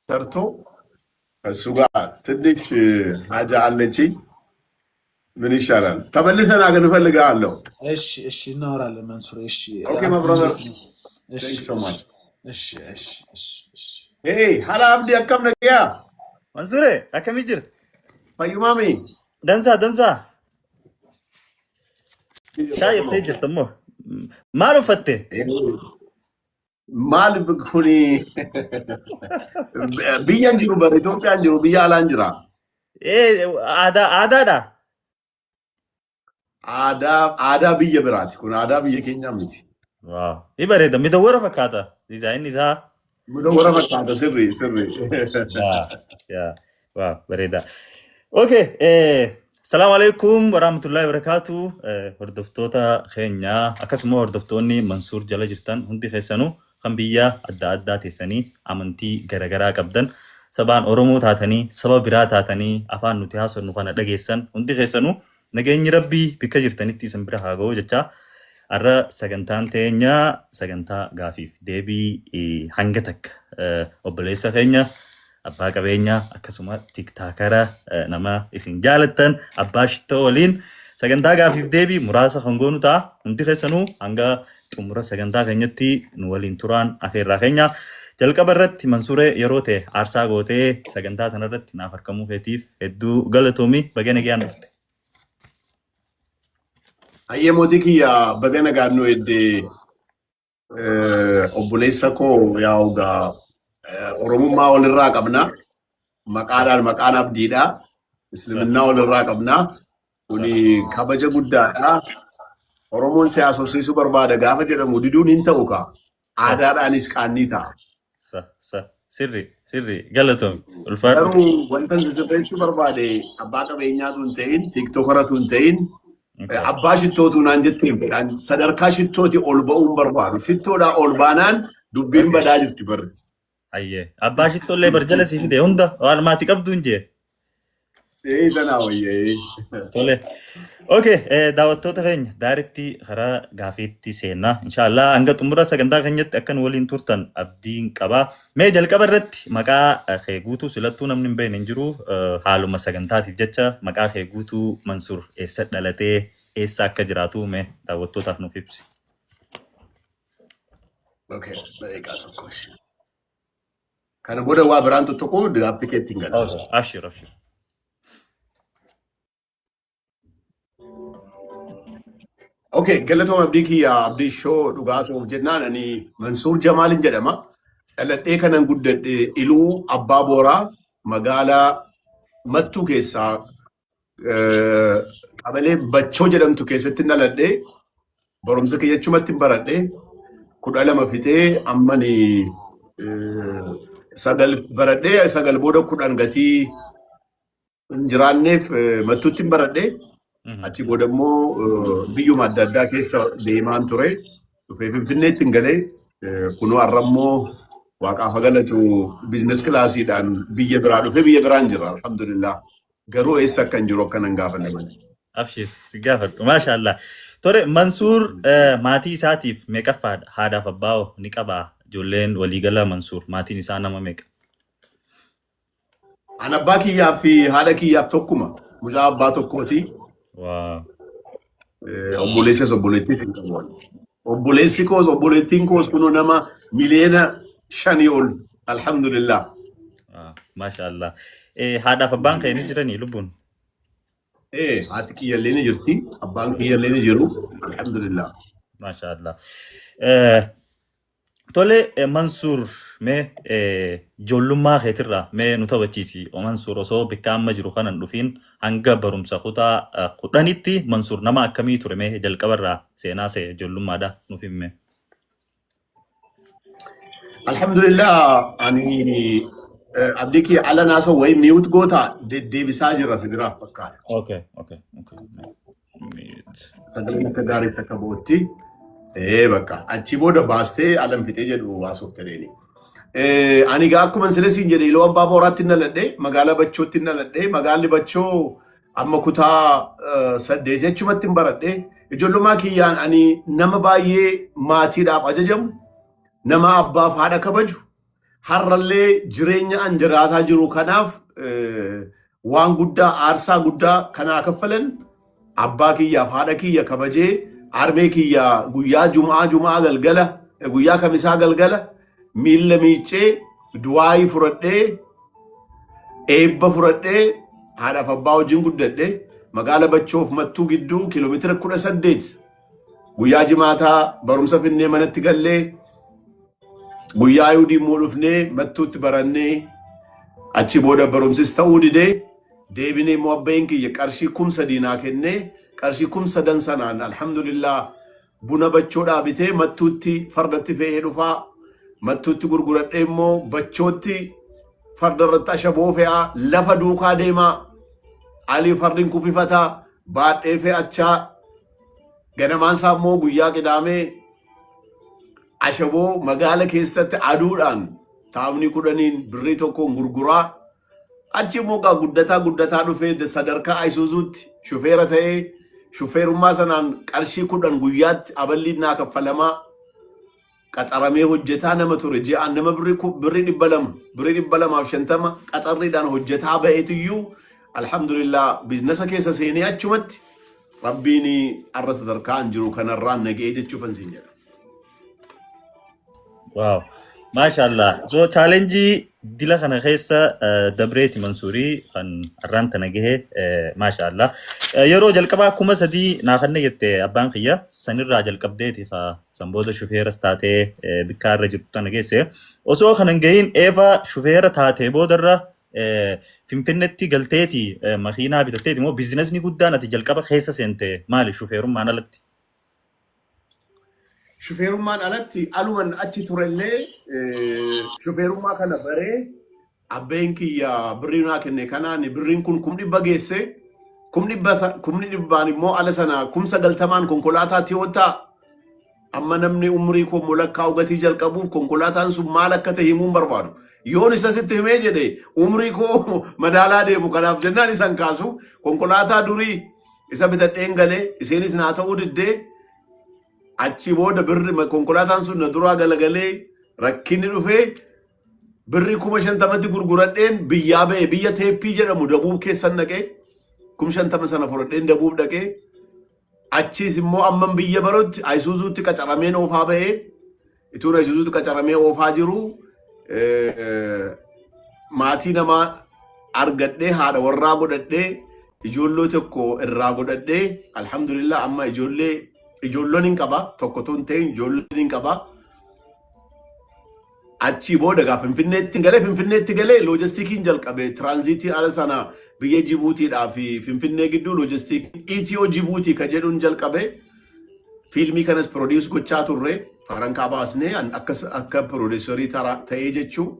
ሰርቶ ከእሱ ጋር ትንሽ ሀጃ አለችኝ። ምን ይሻላል? ተመልሰን ግን እፈልግሃለሁ። እሺ እሺ፣ እናወራለን መንሱር። እሺ Okay my brother. እሺ። Thank so much. እሺ እሺ እሺ እሺ። Hey, hala Abdi, akkam nagayaa? Mansuure, akkamii jirta? Fayyumaami? Dansaa dansaa. Shaayii jettee jirta immoo. Maal uffatte? Maal kuni, biyyan jiru bara Itoophiyaan jiru, biyya alaan jira. Ee, aadaa aadaadha. Aadaa aadaa biyya biraati kun, aadaa biyya keenyaa miti. Waaw. Ni bareeda. Midawwara fakkaata. Diizaayinni isaa. Mudawwara fakkaata, sirrii sirrii. Yaa yaa waaw, bareeda. Okay. Salaamu alaikum warahmatullahi wabarakatuh. Hordoftoota keenyaa akkasuma hordoftoonni Mansuur jala jirtan hundi keessanuu, kan biyya adda addaa teessanii amantii garaagaraa qabdan, sabaan Oromoo taatanii, saba biraa taatanii, afaan nuti haasofnu kana dhageessan hundi keessanuu, nageenyi Rabbii bikka jirtanitti isin bira haa ga'u jechaa, har'a sagantaan teenyaa sagantaa gaafiif deebii hanga takka obboleessa keenya abbaa qabeenyaa akkasuma TikTokera nama isin jaalattan Abbaa Shittoo waliin sagantaa gaafiif deebii muraasa kan goonu ta'a. Hundi keessanuu hanga xumura sagantaa keenyatti nu waliin turaan afeerraa keenya. Jalqaba irratti Mansuuree, yeroo ta'e aarsaa gootee sagantaa kanarratti naaf argamuu keetiif hedduu galatoomi, baga nagaan dhufte. Hayyee mootii kiyya, baga nagaan nu eddee. Obboleessa koo, yaa'u gaa Oromummaa walirraa qabna. Maqaadhaan maqaan Abdiidha. Isliminnaa walirraa qabna. Kuni kabaja guddaadha. Oromoon si haasofsiisuu barbaada gaafa jedhamu diduun hin ta'u kaa. Aadaadhaanis qaannii ta'a. Sa sa, sirri sirri, galatoomi, ulfaadhu. Garuu wanta si sirreessuu barbaade, abbaa qabeenyaatu hin ta'in, TikTokeratu hin ta'in, abbaa shittootu naan jetteen fedhaan sadarkaa shittooti ol ba'uun barbaadu. Shittoodhaa ol baanaan dubbiin badaa jirti barri. Ayyee. Abbaa shittollee bar jala sii fide, hunda waan maatii qabdu hin jee. Ee, sanaa wayyee. Tole. Okay, daawwattoota keenya, directii karaa gaafiitti seenna. Inshaallah hanga xumura sagantaa keenyatti akka nu waliin turtan abdiin qaba. Mee jalqaba irratti maqaa kee guutuu, silattuu namni hin beekne hin jiru, haaluma sagantaatiif jecha maqaa kee guutuu, Mansuur eessa dhalatee, eessa akka jiraatu mee daawwattootaaf nuuf ibsi. Okay, daqiiqaa tokko. Kana booda waa biraan tuttuquu gaaffii keetti hin gala. Okay. Abshir abshir. Okay, galatooma Abdii kiyya, Abdii Shoo. Dhugaa soof jennaan ani Mansuur Jamaalin jedhama. Dhaladhee kanan guddadhe Iluu Abbaa Booraa, magaalaa Mattuu keessaa qabalee Bachoo jedhamtu keessatti dhaladhee, barumsa kiyya achumatti hin baradhe. 12 fixee ammani 9 baradhee, 9 booda 10 gatii hin jiraanneef Mattuutti hin baradhe. Achi booda immoo biyyuma adda addaa keessa deemaan ture. Dhufee Finfinneetti hin galee, kunoo har'a immoo waaqaaf haa galatu business classiidhaan biyya biraa dhufee biyya biraan jira, alhamdulillah. Garuu eessa akka hin jiru akka nan gaafanne malee. Abshir, si gaafadhu. Maashaallah. Tole, Mansuur maatii isaatiif meeqaffaadha? Haadhaaf abbaa hoo ni qabaa? Ijoolleen waliigala Mansuur maatiin isaa nama meeqa? An abbaa kiyyaa fi haadha kiyyaaf tokkuma. Mucaa abbaa tokkooti. Waa. Obboleessas obboleettiis hin qabu. Obboleessi koos obboleettiin koos kunoo nama miliyoona 5 ol, alhamdulillah. Maashaallah. Haadhaaf abbaan kee ni jiranii lubbuun? Haati kiyyallee ni jirti, abbaan kiyyallee ni jiru, alhamdulillah. Maashaallah. Tole, Mansuur, mee ijoollummaa keetirraa mee nu taphachiisi. Mansuur osoo bikka amma jiru kana hin dhufiin hanga barumsa kutaa 10tti Mansuur nama akkamii ture? Mee jalqabarraa seenaa see ijoollummaadha nuuf himi. Alhamdulillah, ani Abdii kiyya, ala naasa wayii mute goota, deddeebisaa jira si biraa fakkaata. Okay. Mute. Sagaleen akka gaariitti akka bu'utti. Bakka achi booda baastee alan fixee jedhu haasofte deeni. Ani gaa akkuma sila siin jedhe Iluu Abbaa Booraatti hin dhaladhe, magaalaa Bachootti hin dhaladhe. Magaalli Bachoo amma kutaa 8 achumatti hin baradhe. Ijoollummaa kiyyaan ani nama baay'ee maatiidhaaf ajajamu, nama abbaaf haadha kabaju, Har'allee jireenya an jiraataa jiru kanaaf waan guddaa, aarsaa guddaa kanaa kaffalan. Abbaa kiyyaaf haadha kiyya kabajee, harmee kiyya guyyaa Jum'aa, Jum'aa galgala, guyyaa Kamisaa galgala miilla miiccee, du'aayii fudhadhee, eebba fudhadhee, haadhaaf abbaa wajjin guddadhe. Magaala Bachoof Mattuu gidduu kiiloomeetira 18. Guyyaa Jimaataa barumsa finnee manatti gallee, guyyaa Ayuudii immoo dhufnee Mattuutti barannee, achi booda barumsis ta'uu didee, deebinee immoo abbeen kiyya qarshii 3000 naa kennee, qarshii 3000 sanaan alhamdulillah buna Bachoodhaa bitee Mattuutti fardatti fe'ee dhufaa, Mattuutti gurguradhee immoo Bachootti farda irratti ashaboo fe'aa, lafa duukaa deemaa, alii fardin kufifataa baadhee fe'achaa, ganamaan isaa immoo guyyaa Qidaamee ashaboo magaala keessatti aduudhaan taa'umni 10n birrii 1n gurguraa, achi immoo gaa guddataa guddataa dhufee sadarkaa Ayisuuzuutti shufeera ta'ee, shufeerummaa sanaan qarshii 10 guyyaatti aballiin naa kaffalamaa, qaxaramee hojjetaa nama ture. Ji'aan nama birrii 200, birrii 250 qaxarriidhaan hojjetaa ba'eetuyyuu, alhamdulillah, biizinasa keessa seenee achumatti Rabbiin har'a sadarkaa an jiru kanarraan naga'ee jechuufan siin jedha. Wow. Maashaallah. So challenge dila kana keessa dabreeti Mansuurii kan har'aan tana gahe, maashaallah. Yeroo jalqabaa 3000 naa kanne jette abbaan kiyya, sanirraa jalqabdeeti ka san booda shufeeras taatee bikkaa irra jirtu tana geesse. Osoo kana hin gahin eefa shufeera taatee boodarra Finfinnetti galteeti makiinaa bitatteeti moo biizinasni guddaan ati jalqaba keessa seente maali shufeerummaan alatti? Shufeerummaan alatti aluman achi turellee shufeerummaa kana baree, abbeen kiyya birrii naa kenne kanaan birriin kun 100,000 geesse. Kumni dhibbaan immoo ala sana 90,000n konkolaataa Toyota, amma namni umrii koo molakkaa gatii jalqabuuf konkolaataan sun maal akka ta'e himuun barbaadu. Yoon isa sitti himee jedhe umrii koo madaalaa deemu, kanaaf jennaan isan kaasu. Konkolaataa durii isa bitadheen galee, isheenis naa ta'uu diddee, achi booda birri konkolaataan sun na duraa galagalee, rakkinni dhufee birrii 50,000tti gurguradheen biyyaa ba'e. Biyya Teeppii jedhamu Dabuub keessan dhaqee, 50,000 sana fudhadheen Dabuub dhaqee, achiis immoo amman biyya barutti Ayisuuzuutti qacarameen oofaa ba'ee. Ituun Ayisuuzuutti qacaramee oofaa jiru maatii namaa argadhee, haadha warraa godhadhee, ijoolloo tokko irraa godhadhee, alhamdulillah, amma ijoollee ijoolloon hin qaba, tokko tun ta'in ijoolleen hin qaba. Achii booda gaa Finfinneetti galee loojistikiin jalqabe. Tiraanziitii ala sana biyya Jibuutiidhaa fi Finfinnee gidduu loojistikii Itiyoo Jibuutii ka jedhuun jalqabe. Fiilmii kanas produce gochaa turre, farankaa baasnee akka producerii ta'ee jechuu.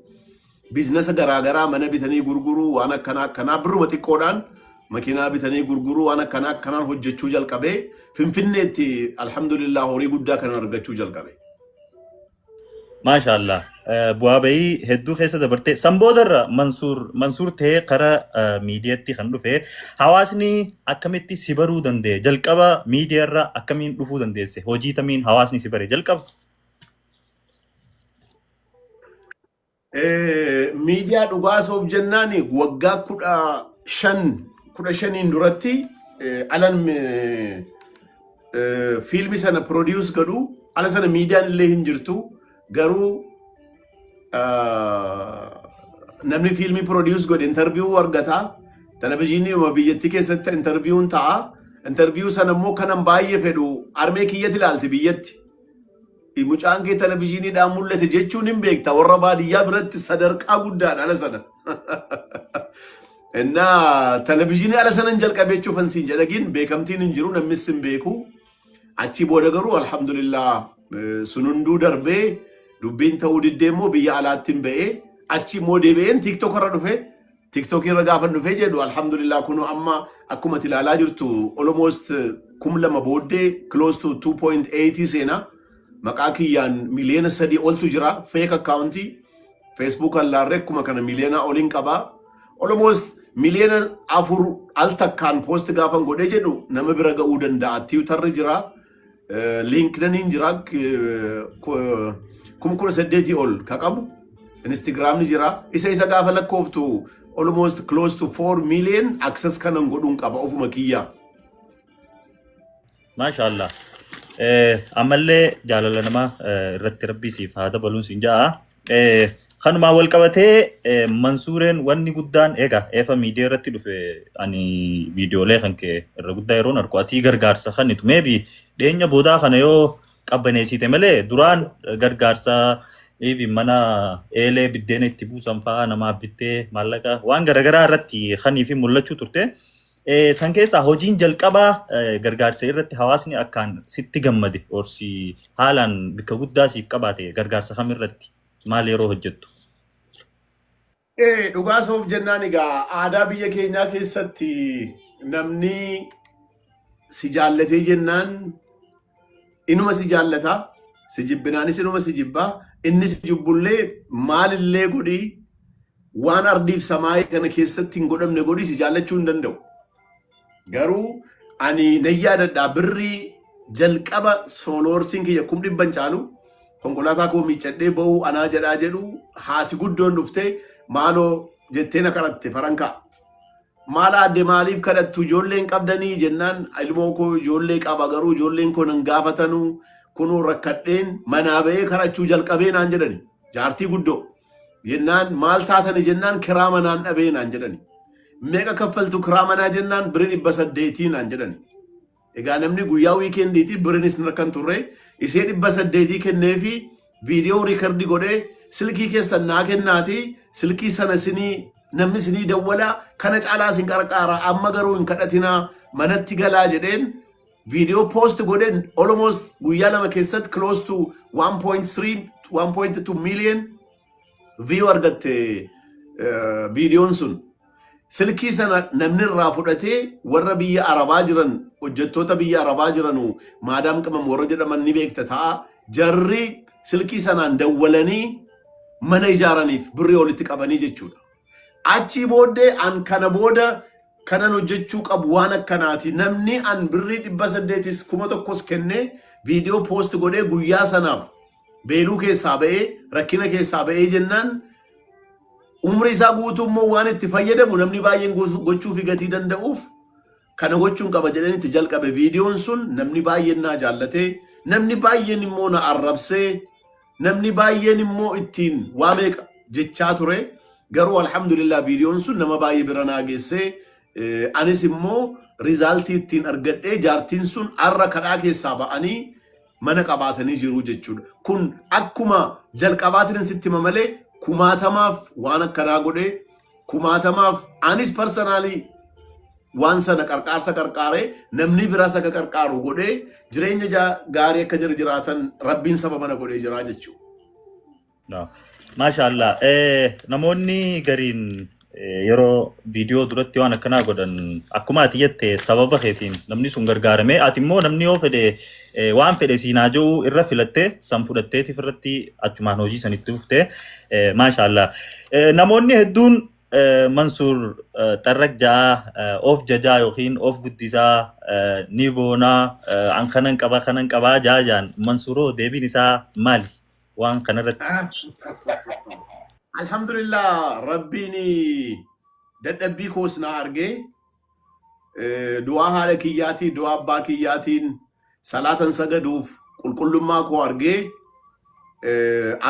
Biizinasa garaagaraa, mana bitanii gurguruu, waan akkanaa akkanaa, birruma xiqqoodhaan makiinaa bitanii gurguruu, waan akkanaa akkanaan hojjechuu jalqabe. Finfinneetti alhamdulillah horii guddaa kanan argachuu jalqabe. Maashaallah. Bu'aa bahii hedduu keessa dabarte. San boodarra Mansuur ta'ee karaa miidiyaatti kan dhufe, hawaasni akkamitti si baruu danda'e? Jalqaba miidiyaarra akkamiin dhufuu dandeesse? Hojii tamiin hawaasni si bare jalqaba? Miidiyaa dhugaa soof jennaan waggaa 15, 15n duratti alan fiilmi sana produce godhu, ala sana miidiyaan illee hin jirtu, garuu namni fiilmii produce godhe interview argata. Televizyiinii biyyattii keessatti interviewun ta'a. Interview sana immoo kanan baay'ee fedhu armee kiyyatti ilaalti biyyatti. Mucaan kee televizyiiniidhaan mul'ate jechuun hin beekta, warra baadiyyaa biratti sadarkaa guddaadha ala sana. Innaa televizyiinii ala sanan jalqabe jechuufan siin jedhagin, beekamtiin hin jiru, namnis hin beeku. Achi booda garuu alhamdulillah sun hunduu darbee, dubbiin ta'uu diddee immoo biyya alaatti hin ba'ee, achi immoo deebi'een TikTok irra dhufe. TikTok irra gaafa dhufee jedhu, alhamdulillah, kunu amma akkuma ati ilaalaa jirtu almost 2000 booddee close to 2.8 seena. Maqaa kiyyaan 3 miliyoona oltu jira. Fake accountii Facebook allaarree akkuma kana miliyoona oliin qaba. Almost 4 miliyoona al takkaan post gaafan godhee jedhu nama bira ga'uu danda'a. Twitterri jira, LinkedIn jira, 18,000 ol ka qabu. Instagramni jira. Isa gaafa lakkooftu almost close to 4 million access kanan godhuun qaba ofuma kiyyaa. Maasha Allah. Ammallee jaalala namaa irratti rabbii siif haa dabaluun siin ja'a. Kanumaan wal qabatee Mansuureen wanni guddaan egaa eefa miidiyaa irratti dhufe, ani viidiyoolee kan kee irra guddaa yeroon argu atii gargaarsa kanitu maybe dhiyeenya boodaa kana yoo qabbaneessite malee, duraan gargaarsa even mana eelee biddeena itti buusan fa'aa namaaf bittee maallaqa waan garaagaraa irratti kanii fi mul'achuu turte. San keessaa hojiin jalqabaa gargaarsa irratti hawaasni akkaan sitti gammade orsi haalaan bikka guddaa siif qabaate gargaarsa kam irratti, maal yeroo hojjettu? Dhugaa soof jennaan, egaa aadaa biyya keenyaa keessatti namni si jaallatee jennaan inuma si jaallata, si jibbinaanis inuma si jibbaa. Inni si jibbullee maalillee godhii, waan ardiif samaayii kana keessatti hin godhamne godhii, si jaallachuu hin danda'u. Garuu ani nan yaadadhaa, birrii jalqaba followersiin kiyya 100,000 caalu, konkolaataa koo miiccadhee ba'uu anaa jedhaa jedhu, haati guddoon dhuftee maaloo jettee na kadhatte farankaa. Maal aadde, maaliif kadhattu, ijoollee hin qabdanii jennaan, ilmoo koo ijoollee qaba, garuu ijoolleen koo nan gaafatanuu, kunuu rakkadheen manaa ba'ee kadhachuu jalqabee naan jedhani jaartii guddoo. Jennaan maal taatani jennaan, kiraa manaan dhabee naan jedhani. Meeqa kaffaltu kiraa manaa jennaan, birrii 800 naan jedhani. Egaa namni guyyaa weekendiiti, birinis harkan turre, isee 800 kenneefi viidiyoo record godhee, silkii keessan naa kennaati, silkii sana sinii namni sinii dawwalaa, kana caalaa sin qarqaara, amma garuu hin kadhatinaa, manatti galaa jedheen viidiyoo post godheen almost guyyaa 2 keessatti close to 1.3 1.2 million view argatte viidiyoon sun. Silkii sana namni irraa fudhatee warra biyya Arabaa jiran, hojjettoota biyya Arabaa jiranu, maadaam qamam warra jedhaman ni beekta ta'a. Jarri silkii sanaan dawwalanii mana ijaaraniif birrii walitti qabanii jechuudha. Achii booddee an kana booda kanan hojjechuu qabu waan akkanaati. Namni an birrii 800s 1000s kennee viidiyoo post godhee guyyaa sanaaf beeluu keessaa ba'ee, rakkina keessaa ba'ee jennaan, umrii isaa guutuu immoo waan itti fayyadamu namni baay'een gochuu fi gatii danda'uuf, kana gochuun qaba jedheen itti jalqabe. Viidiyoon sun namni baay'een naa jaallatee, namni baay'een immoo na arrabsee, namni baay'een immoo ittiin waa meeqa jechaa ture. Garuu alhamdulillah, viidiyoon sun nama baay'ee bira naa geessee, anis immoo resultii ittiin argadhee, jaartiin sun arra kadhaa keessaa ba'anii mana qabaatanii jiru jechuudha. Kun akkuma jalqabaatiin sitti hima malee, kumaatamaaf waan akkanaa godhee, kumaatamaaf anis personally waan sana qarqaarsa qarqaaree, namni biraas akka qarqaaru godhee, jireenya gaarii akka jira jiraatan rabbiin saba mana godhee jira jechuudha. No. Maasha Allah. Namoonni gariin yeroo viidiyoo duratti waan akkanaa godhan, akkuma ati jette sababa keetiin namni sun gargaarame, ati immoo namni yoo fedhe waan fedhe siinaa jiru irra filattee san fudhatteetiif irratti achumaan hojii sanitti dhuftee, maasha Allah. Namoonni hedduun Mansuur xarraq ja'a of jajaa yookiin of guddisaa ni boonaa, an kanan qaba, kanan qabaa jaa jaan. Mansuuroo, deebiin isaa maali waan kanarratti? Alhamdulillah, rabbiin dadhabbii koos na argee, du'aa haadha kiyyaatiin, du'aa abbaa kiyyaatiin, salaatan sagaduuf qulqullummaa koo argee,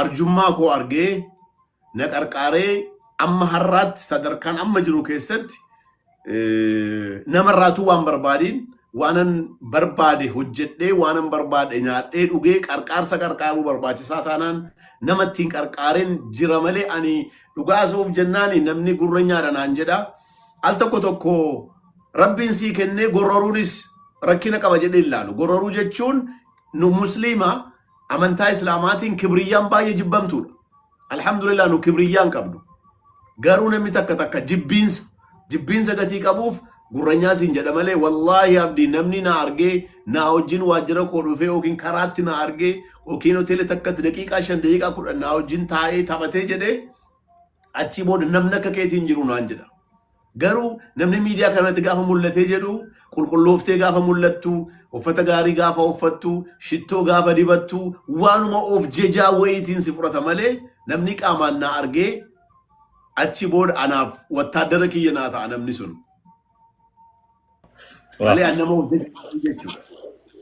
arjummaa koo argee na qarqaaree, amma har'aatti sadarkaan amma jiru keessatti namarraatuu waan barbaadiin, waanan barbaade hojjedhee, waanan barbaade nyaadhee dhugee, qarqaarsa qarqaaruu barbaachisaa taanaan nama ittiin qarqaareen jira malee, ani dhugaa soof jennaani namni gurra nyaadha naan jedha. Al tokko tokko rabbiin sii kennee gorroruunis rakkina qaba jedhee ilaalu. Gorroruu jechuun nu musliima amantaa islaamaatiin kibriyyaan baay'ee jibbamtuudha. Alhamdulillah, nu kibriyyaan qabnu. Garuu namni takka takka jibbiinsa gatii qabuuf gurranyaa siin jedha malee, wallaahi abdii, namni na argee na wajjin waajjira koo dhufee yookiin karaatti na argee yookiin hoteela takkatti daqiiqaa 5, daqiiqaa 10 na wajjin taa'ee taphatee jedhee, achii booda namni akka keetiin jiru naan jedha. Garuu namni miidiyaa kanatti gaafa mul'atee jedhu, qulqullooftee gaafa mul'attu, uffata gaarii gaafa uffattu, shittoo gaafa dibattu, waanuma of jejaa wayiitiin si fudhata malee Namni qaamaan na argee achi booda anaaf wattaaddara kiyya naa ta'a namni sun. Malee an nama hojjechuu jechuudha.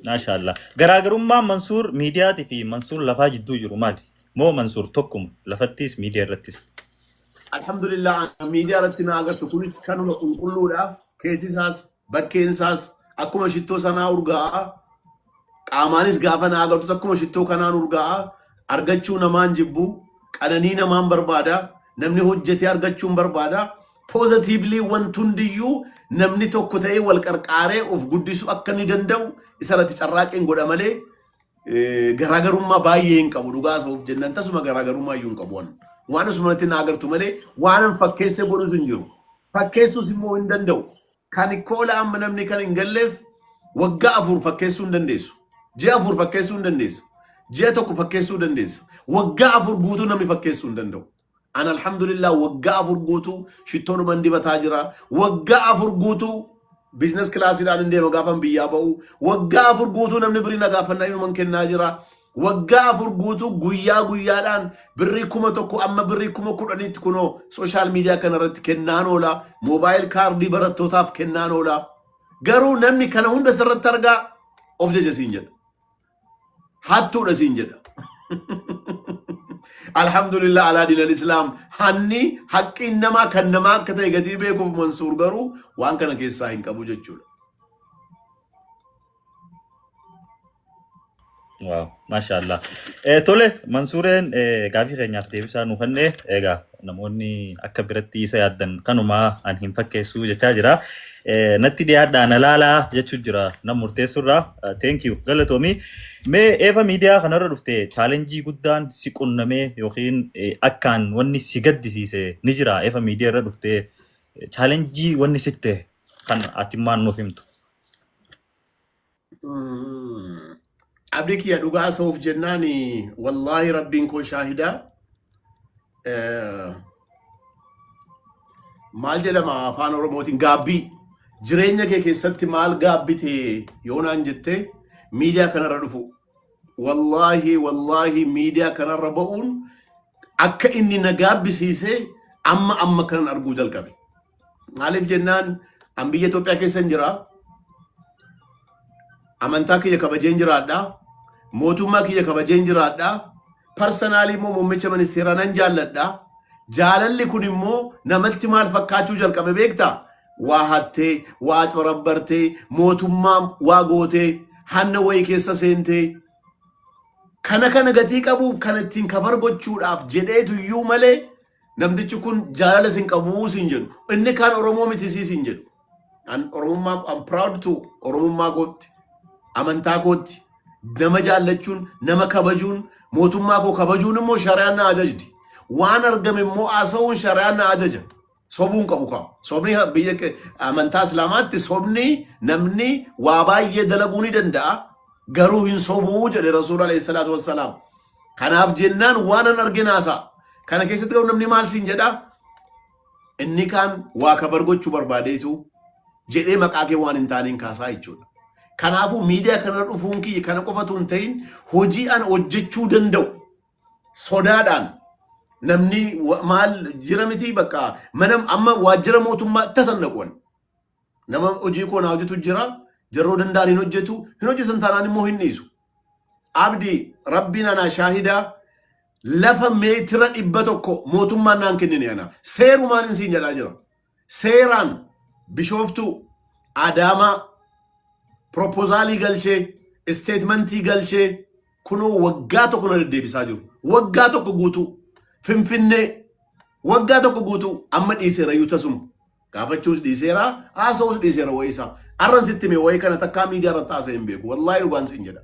Maashaallah. Garaagarummaan Mansuur miidiyaatii fi Mansuur lafaa jidduu jiru maali? Moo Mansuur tokkuma lafattis miidiyaa irrattis? Alhamdulillah, ana miidiyaa irratti na agartu kunis kanuma qulqulluudha. Keessi isaas bakkeen isaas akkuma shittoo sanaa urgaa'a. Qaamaanis gaafa na agartus akkuma shittoo kanaan urgaa'a. Argachuu namaan jibbu, qananii namaan barbaada, namni hojjetee argachuun barbaada. Positively wanti hundiyyuu namni tokko ta'ee wal qarqaaree of guddisuu akka inni danda'u isarratti carraaqqiin godha malee garaagarummaa baay'ee hin qabu. Dhugaa haasa'uuf jennaan tasuma garaagarummaa iyyuu hin qabu. Waan asumarratti na agartu malee waan an fakkeessee godhus hin jiru. Fakkeessuus immoo hin danda'u. Kan koola amma namni kan hin galleef waggaa 4 fakkeessuu hin dandeessu. Ji'a 4 fakkeessuu hin dandeessa. Ji'a 1 fakkeessuu dandeessa. Waggaa 4 guutuu namni fakkeessuu hin danda'u. An alhamdulillah waggaa 4 guutuu shittoodhuman dibataa jira. Waggaa 4 guutuu business classiidhaan hin deema gaafan biyyaa ba'u. Waggaa 4 guutuu namni birrii na gaafannaa inuman kennaa jira. Waggaa 4 guutuu guyyaa guyyaadhaan birrii 1000 amma birrii 10,000tti kunoo social media kanarratti kennaan oola. Mobile kaardii barattootaaf kennaan oola. Garuu namni kana hunda sirratti argaa of jaja siin jedha. Hattuudha siin jedha. Alhamdulillah alaa diinal islaam hanni haqqiin namaa kan namaa akka ta'e gatii beekuuf Mansuur garuu waan kana keessaa hin qabu jechuudha. Waaw, maashaallah. Tole, Mansuureen gaafii keenyaaf deebisaa nu kenne. Egaa namoonni akka biratti isa yaaddan kanumaa an hin fakkeessuu jechaa jira. Natti dhiyaadhaa na laalaa jechuu jira nam murteessurraa. Thank you, galatoomi. Mee eefa miidiyaa kanarra dhufte chaalenjii guddaan si qunnamee yookiin akkaan wanni si gaddisiise ni jira eefa miidiyaa irra dhufte chaalenjii wanni sitte kan ati maan nuuf himtu? Abdii kiyya, dhugaa haasa'uuf jennaan, wallaahi rabbiin koo shaahidaa, maal jedhama afaan Oromootiin, gaabbii jireenya kee keessatti maal gaabbite yoo naan jette, miidiyaa kanarra dhufu. Wallaahi, wallaahi, miidiyaa kanarra ba'uun akka inni na gaabbisiise amma amma kanan arguu jalqabe. Maaliif jennaan, an biyya Itoophiyaa keessa hin jira. Amantaa kiyya kabajeen jiraadha. Mootummaa kiyya kabajeen jiraadha. Personally immoo muummicha ministeeraa nan jaalladha. Jaalalli kun immoo namatti maal fakkaachuu jalqabe beektaa? Waa hattee, waa corabbartee, mootummaa waa gootee, hanna wayii keessa seentee. Kana kana gatii qabuuf kana ittiin kafar gochuudhaaf jedheetu iyyuu malee namtichi kun jaalala sin qabuu sin jedhu. Inni kaan Oromoo miti sii sin jedhu. An Oromummaa, I'm proud to Oromummaa kootti, amantaa kootti, nama jaallachuun, nama kabajuun, mootummaa koo kabajuun immoo shari'aan na ajajdi. Waan argame immoo haasa'uun shari'aan na ajaja. Sobuun qabu qaba. Sobni biyya amantaa Islaamaatti sobni namni waa baay'ee dalaguu ni danda'a. Garuu hin sobuu jedhe Rasuul alayhi salaatu wassalaam. Kanaaf jennaan waan an argin haasa'a. Kana keessatti garuu namni maal siin jedhaa? Inni kaan waa kabar gochuu barbaadeetu jedhee maqaa kee waan hin taaneen kaasaa jechuudha. Kanaafuu miidiyaa kanarra dhufuun kiyya kana qofatu hin ta'in, hojii an hojjechuu danda'u sodaadhaan namni maal jira miti, bakka mana amma waajjira mootummaa tasan dhaquun nama hojii koo naa hojjetu jira, jarroo danda'an hin hojjetu, hin hojjetan taanaan immoo hin dhiisu. Abdi, rabbiin anaa shaahidaa, lafa meetira 100 mootummaan naan kennine ana seerumaan hin siin jedhaa jira. Seeraan Bishooftuu, Adaamaa proposaalii galchee, isteetmentii galchee, kunoo waggaa 1 na deddeebisaa jiru. Waggaa 1 guutuu Finfinnee waggaa 1 guutuu amma dhiiseera iyyuu, tasuma gaafachuus dhiiseera, haasa'uus dhiiseera wayii isaa. Arran sitti hime, wayii kana takkaa miidiyaa irratti haasa'e hin beeku. Wallaahi dhugaan siin jedha.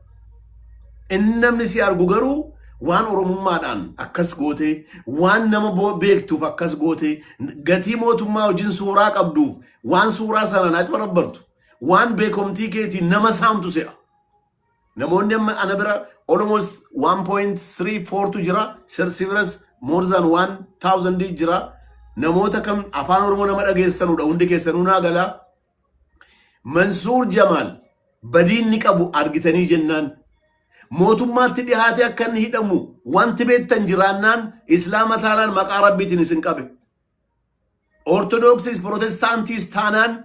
Inni namni si argu garuu waan Oromummaadhaan akkas gootee, waan nama beektuuf akkas gootee, gatii mootummaa wajjin suuraa qabduuf waan suuraa sanaan aci barabbartu, waan beekomtii keetiin nama saamtu se'a. Namoonni amma ana bira almost 1.34tu jira. Si biras more than 1000 jira. Namoota kam afaan Oromoo nama dhageessanudha. Hundi keessanuu naa galaa. Mansuur Jamaal badii inni qabu argitanii jennaan Mootummaatti dhihaatee akka inni hidhamu wanti beektan jiraannaan, Islaama taanaan maqaa Rabbiitiin isin qabe. Ortodoksiis Protestaantiis taanaan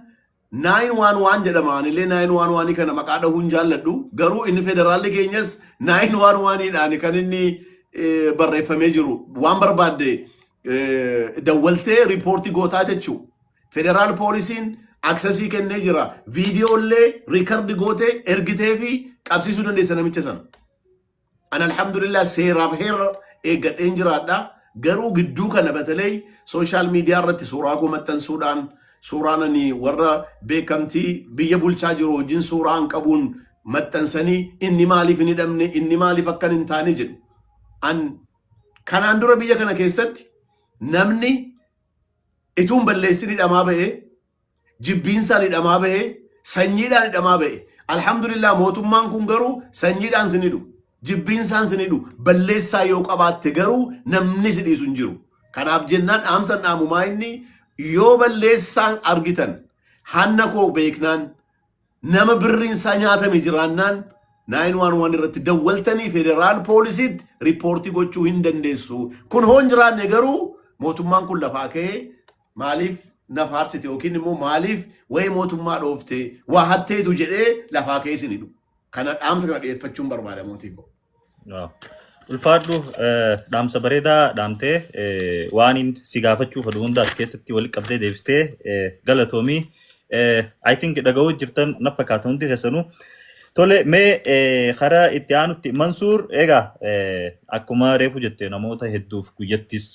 911 jedhama. Anillee 911 kana maqaa dhahuun jaalladhu. Garuu inni federaalli keenyas 911dhaan kan inni barreeffamee jiru. Waan barbaadde dawwaltee report gootaa jechuu. Federaal poolisiin access kennee jira. Viidiyoollee record gootee ergitee fi qabsiisuu dandeessa namicha sana. An alhamdulillah seeraaf heera eeggadheen jiraadha. Garuu gidduu kana batalee social media irratti suuraa koo maxxansuudhaan, suuraan ani warra beekamtii biyya bulchaa jiru wajjin suuraan qabuun maxxansanii, inni maaliif hin hidhamne, inni maaliif akkan hin taane jedhu. An kanaan dura biyya kana keessatti namni ituun balleessin hidhamaa ba'ee, jibbiinsaan hidhamaa ba'ee, sanyiidhaan hidhamaa ba'e. Alhamdulillah, mootummaan kun garuu sanyiidhaan sin hidhu. Jibbiinsaan sin hidhu. Balleessaa yoo qabaatte garuu namni si dhiisu hin jiru. Kanaaf jennaan dhaamsan dhaamumaa inni yoo balleessaan argitan, hanna koo beeknaan, nama birriin isaa nyaatame jiraannaan, 911 irratti dawwaltanii federaal poolisiitti report gochuu hin dandeessu. Kun hoo hin jiraanne garuu mootummaan kun lafaa ka'ee maaliif na faarsite yookiin immoo maaliif wayii mootummaa dhoofte, waa hatteetu jedhee lafaa ka'ee isin hidhu. Kana dhaamsa kana dhiyeeffachuun barbaada, mootii koo. Waaw. Ulfaadhu, dhaamsa bareedaa dhaamtee, waan inni si gaafachuu fedhu hunda as keessatti walitti qabdee deebistee, galatoomii. I think dhaga'uu jirtan na fakkaata hundi keessanuu. Tole, mee karaa itti aanutti Mansuur, egaa akkuma reefu jette namoota hedduuf guyyattis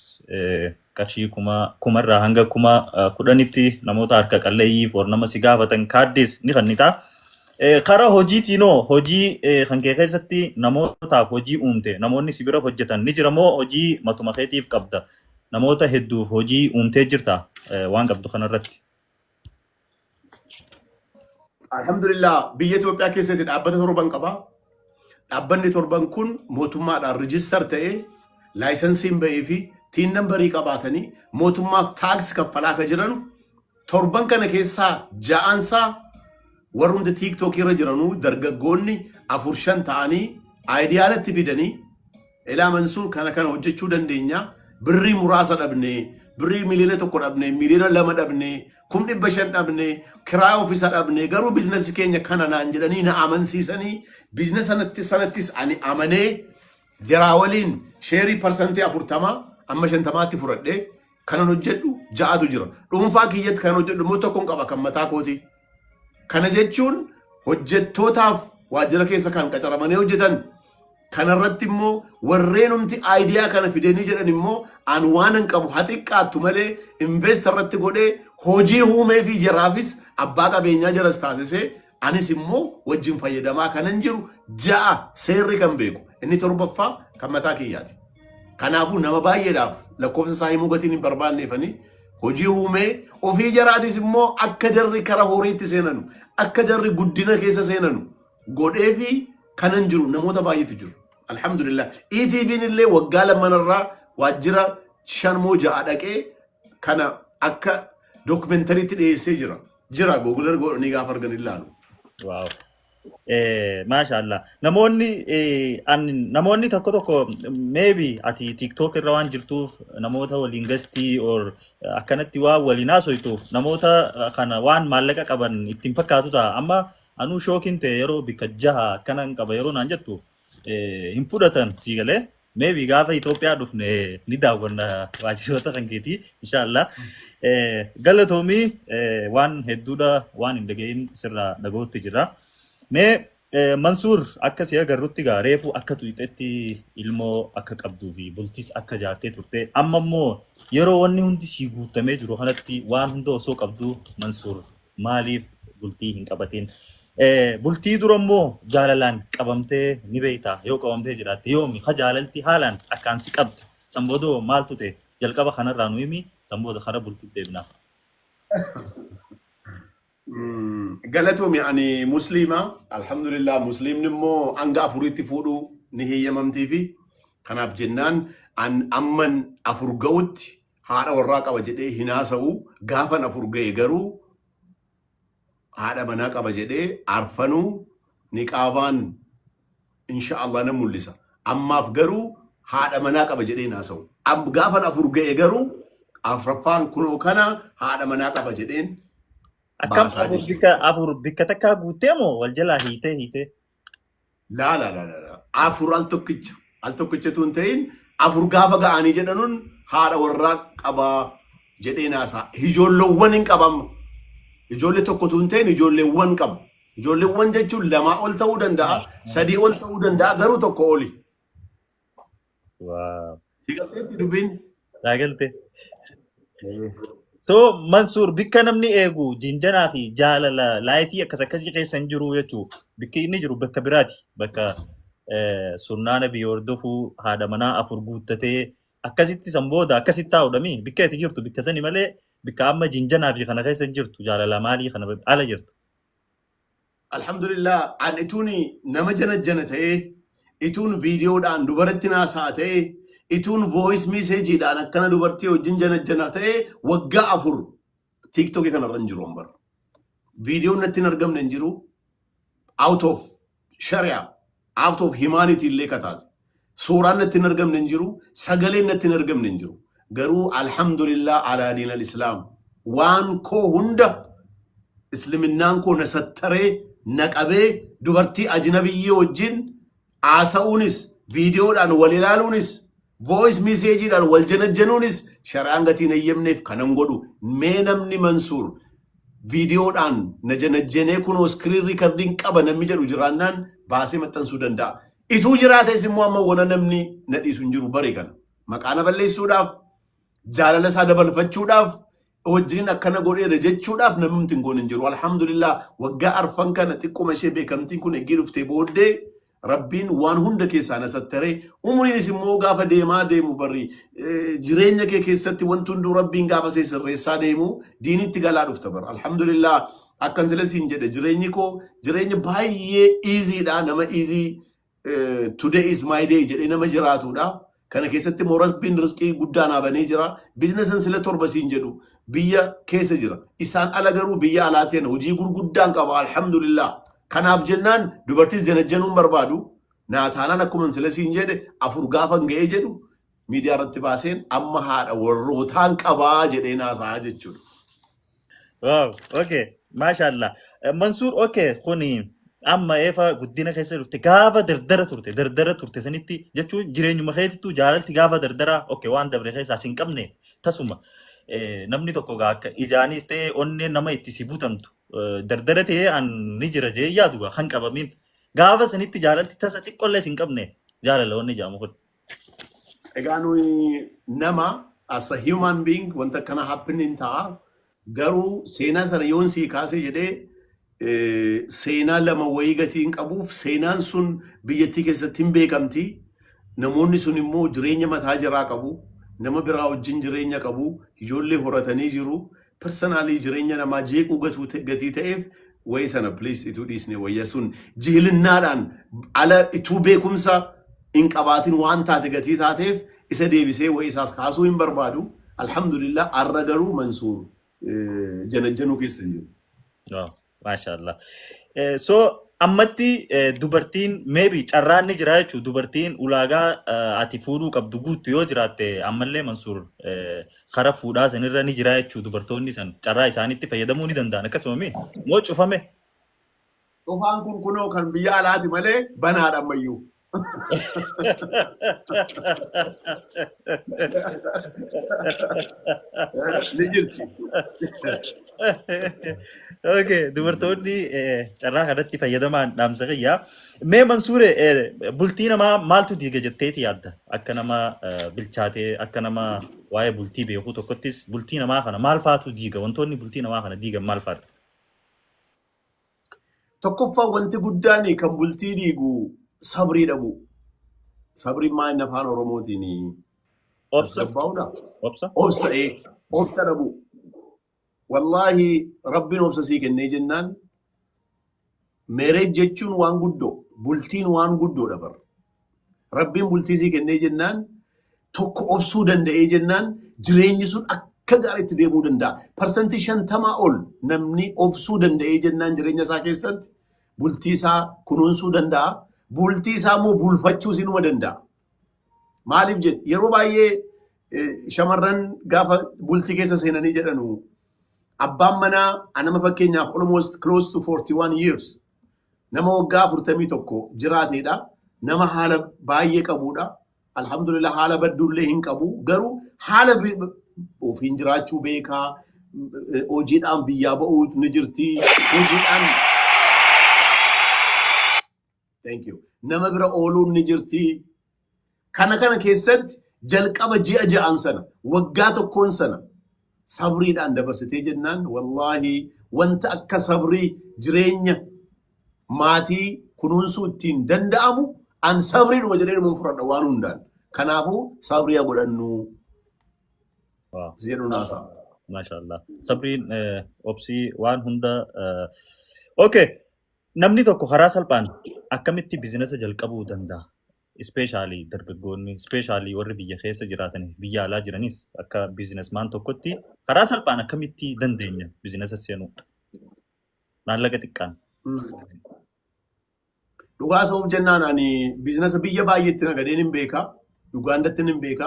qarshii 1000rraa hanga 10,000tti namoota harka qalleeyyiif war nama si gaafatan kaaddis ni kennita. Karaa hojiitiinoo, hojii kan kee keessatti namootaaf hojii uumte, namoonni si bira hojjetan ni jira moo hojii matuma keetiif qabda? Namoota hedduuf hojii uumtee jirta waan qabdu kanarratti? Alhamdulillah, biyya Itoophiyaa keessatti dhaabbata torban qaba. Dhaabbanni torban kun mootummaadhaan register ta'ee, license-iin ba'ee fi TIN number qabaatanii mootummaaf tax kaffalaa kan jiran torban kana keessaa ja'ansaa warrumti TikTok irra jiranuu, dargaggoonni afur shan ta'anii idea-natti fidanii, "Ilaa Mansuur, kana kana hojjechuu dandeenya, birrii muraasa dhabne, birrii 1 miliyoona dhabne, 2 miliyoona dhabne, 500,000 dhabne, kiraa ofiisa dhabne, garuu business keenya kana" naan jedhanii na amansiisanii, business sanattis ani amanee jaraa waliin share 40% amma 50tti fudhadhee kanan hojjedhu ja'atu jira. Dhuunfaa kiyyatti kan hojjedhu immoo tokkoon qaba, kan mataa kooti. Kana jechuun hojjettootaaf waajjira keessa kan qacaramanii hojjetan, kanarratti immoo warreenumti idea kana fidanii jedhan immoo an waan hin qabu haa xiqqaattu malee invest irratti godhee hojii uumee fi jaraafis abbaa qabeenyaa jaras taasisee, anis immoo wajjin fayyadamaa kanan jiru ja'a, seerri kan beeku. Inni torbaffaa kan mataa kiyyaati. Kanaafuu nama baay'eedhaaf lakkoofsa isaa himuu gatiin hin barbaanneefanii hojii uumee, ofii jaraatis immoo akka jarri kara horiitti seenanu, akka jarri guddina keessa seenanu godhee fi kanan jiru namoota baay'eetu jiru. Alhamdulillah. ETV'n illee waggaa lamanarraa waajjira shan moo ja'a dhaqee kana akka documentary-tti dhiyeessee jira. Jira, Google godhanii gaafa argan ilaalu. Wow. Maashaallah. Namoonni namoonni tokko tokko maybe ati TikTok irra waan jirtuuf, namoota waliin gastii or akkanatti waan waliin haasoytuuf, namoota kana waan maallaqa qaban ittiin fakkaatu ta'a. Amma anuu shock-iin ta'e, yeroo bikka jaha akkana hin qaba yeroo naan jettu hin fudhatan sii galee. Maybe gaafa Itoophiyaa dhufne ni daawwanna waajjiroota kan keetii, inshaallah. Galatoomii, waan hedduudha waan hin dhagahin sirraa dhaga'utti jira. Mee Mansuur, akka si agarrutti gaa reefu akka tuqxetti ilmoo akka qabduu fi bultis akka jaartee turte, amma immoo yeroo wanni hundi sii guutamee jiru kanatti, waan hunda osoo qabduu, Mansuur maaliif bultii hin qabatin? Bultii dura immoo jaalalaan qabamtee ni beektaa? Yoo qabamtee jiraatte yoomi? Ha jaalalti haalaan akkaan si qabde san booda maaltu ta'e? Jalqaba kanarraa nu himi, san booda kara bultiitti deebinaa. Galatoomi, ani musliima. Alhamdulillah, musliimni immoo hanga afuritti fuudhuu ni heeyyamamtii fi kanaaf jennaan an amman afur ga'utti haadha warraa qaba jedhee hin haasa'u. Gaafan afur ga'e garuu haadha manaa qaba jedhee arfanuu niqaabaan Insha Allah nan mul'isa. Ammaaf garuu haadha manaa qaba jedhee naasa'u. Gaafan 4 ga'e garuu afraffaan kunoo kana haadha manaa qaba jedheen Akkam baasaa 4 jechuudha. Bikka 4 bikka takkaa guuttee moo wal jalaa hiitee hiitee? Laa laa laa laa laa. 4 al tokkicha. Al tokkicha tun ta'in 4 gaafa ga'anii jedhanuun haadha warraa qabaa jedhee naasaa. Ijoolleewwan hin qabamma. Ijoollee tokko tun ta'in ijoolleewwan qaba. Ijoolleewwan jechuun lamaa ol ta'uu danda'a, sadii ol ta'uu danda'a, garuu tokko oli. Waaw. Si galteetti dubbiin? Naa galte. So Mansuur, bikka namni eegu jinjanaa fi jaalala life akkas akkasii keessa hin jiru jechuu, bikki inni jiru bakka biraati. Bakka sunnaa nabii hordofuu, haadha manaa 4 guuttatee akkasitti san booda akkasitti taa'uudhami bikka itti jirtu bikka sani malee bikka amma jinjanaa fi kana keessa hin jirtu, jaalala maalii kana ala jirtu. Alhamdulillah, an ituun nama jana ta'ee, ituun viidiyoodhaan dubaratti naasa'a ta'ee, ituun voice messageidhaan akkana dubartii wajjin jana ta'ee, waggaa 4 TikTokii kanarra hin jiru ambar. Viidiyoon natti hin argamne hin jiru. Out of sharia, out of humanity illee kataate. Suuraan natti hin argamne hin jiru. Sagaleen natti hin argamne hin jiru. Garuu alhamdulillah alaa diin al-islaam. Waan koo hunda isliminnaan koo na sattaree na qabee, dubartii ajnabiyyii wajjin haasa'uunis, viidiyoodhaan wal ilaaluunis, voice messageidhaan wal janajjanuunis shari'aan gatiin eeyyamneef kanan godhu. Mee namni Mansuur viidiyoodhaan na janajjanee kunoo screen recording qaba namni jedhu jiraannaan baasee maxxansuu danda'a. Ituu jiraates immoo amma wana namni na dhiisu hin jiru bare kana. Maqaa na balleessuudhaaf, jaalala isaa dabalfachuudhaaf, wajjin akkana godheera jechuudhaaf namni hin goone hin jiru. Alhamdulillah, waggaa arfan kana xiqquma ishee beekamtiin kun eggii dhuftee booddee Rabbiin waan hunda keessaa na sattaree, umriinis immoo gaafa deemaa deemu barri jireenya kee keessatti wanti hunduu Rabbiin gaafa see sirreessaa deemu diinitti galaa dhufta bara. Alhamdulillah, akkan sila siin jedhe, jireenyi koo jireenya baay'ee easy dha, nama easy, today is my day jedhee nama jiraatudha. Kana keessatti immoo Rabbiin rizqii guddaa naa banee jira. Businessan sila 7 siin jedhu biyya keessa jira. Isaan ala garuu biyya alaatiin hojii gurguddaan qaba, alhamdulillah. Kanaaf jennaan dubartiis janajjanuun barbaadu. Naa taanaan akkuma sila siin jedhe, 4 gaafa hin ga'ee jedhu miidiyaa irratti baaseen amma haadha warrootaan qabaa jedhee naasaa jechuudha. Wow, okay. Maashaallah. Mansuur, okay, kuni amma eefa guddina keessa dhufte, gaafa dardara turte sanitti jechuun jireenyuma keetittuu jaalalti gaafa dardara, okay, waan dabre keessaa sin qabne tasuma namni tokko gaa akka ijaanis ta'e onneen nama itti si butamtu dardara ta'ee an ni jira jee yaadu gaa kan qabamin gaafa sanitti jaalalti tasa xiqqollee sin qabne jaalala wanni jedhamu kun. Egaa nuyi nama, as a human being, wanta akkana happening ta'a. Garuu seenaa sana yoon sii kaasee jedhee seenaa lama wayii gatii hin qabuuf, seenaan sun biyyattii keessatti hin beekamti. Namoonni sun immoo jireenya mataa jiraa qabu. Nama biraa wajjin jireenya qabu. Ijoollee horatanii jiru. Personally jireenya namaa jeequu gatii ta'eef wayii sana please ituu dhiisne wayya. Sun jihilinnaadhaan ala ituu beekumsa hin qabaatin waan taate gatii taateef isa deebisee wayii isaas kaasuu hin barbaadu. Alhamdulillah, arra garuu Mansuur janajjanuu keessa hin jiru. Wow, maashaallah. So ammatti dubartiin maybe carraan ni jira jechuudha. Dubartiin ulaagaa ati fuudhuu qabdu guuttu yoo jiraatte ammallee Mansuur karaa fuudhaa sanirra ni jira jechuudha. Dubartoonni san carraa isaaniitti fayyadamuu ni danda'an akkasuma mi? Moo cufame? Cufaan kun kunoo kan biyya alaati malee banaadha ammayyuu. Ni jirti. Okay, dubartoonni carraa kanatti fayyadamaan dhaamsa kiyya. Mee Mansuure, bultii namaa maaltu diiga jetteeti yaadda? Akka nama bilchaatee, akka nama waa'ee bultii beekuu tokkottis, bultii namaa kana maal faatu diiga? Wantoonni bultii namaa kana diigan maal faadha? Tokkoffaa, wanti guddaan kan bultii diigu sabrii dhabu. Sabriin maal inni afaan Oromootiin? Obsa. Tasgabbaa'uudha. Obsa. Obsa, obsa dhabu. Wallaahi, Rabbiin obsa sii kennee jennaan, marriage jechuun waan guddoo, bultiin waan guddoodha bara. Rabbiin bultii sii kennee jennaan, tokko obsuu danda'ee jennaan, jireenyi sun akka gaariitti deemuu danda'a. 50% ol namni obsuu danda'ee jennaan jireenya isaa keessatti bultii isaa kunuunsuu danda'a. Bultii isaa immoo bulfachuus inuma danda'a. Maaliif jedhe, yeroo baay'ee shamarran gaafa bultii keessa seenanii jedhanu, abbaan manaa anama fakkeenyaaf almost close to 41 years, nama waggaa 41 jiraateedha. Nama haala baay'ee qabudha. Alhamdulillah, haala badduullee hin qabu. Garuu haala ofiin jiraachuu beekaa. Hojiidhaan biyyaa ba'uu ni jirti. Hojiidhaan, thank you. Nama bira ooluun ni jirti. Kana keessatti jalqaba ji'a 6n sana, waggaa tokkoon sana sabriidhaan dabarsitee jennaan, wallaahi, wanta akka sabrii jireenya maatii kunuunsuu ittiin danda'amu an sabriidhuma jedhee dhuma fudhadha waan hundaan. Kanaafuu sabrii haa godhannu jedhu naasaa. Maashaallah. Sabriin, obsii waan hunda. Okay. Namni tokko karaa salphaan akkamitti biizinasa jalqabuu danda'a? Especially dargaggoonni, especially warri biyya keessa jiraatanii biyya alaa jiranis, akka businessman tokkotti karaa salphaan akkamitti dandeenya biizinasa seenuu? Maallaqa xiqqaan. Dhugaa sa'uuf jennaan, ani biizinasa biyya baay'eetti nagadeen hin beeka. Ugaandatti hin beeka.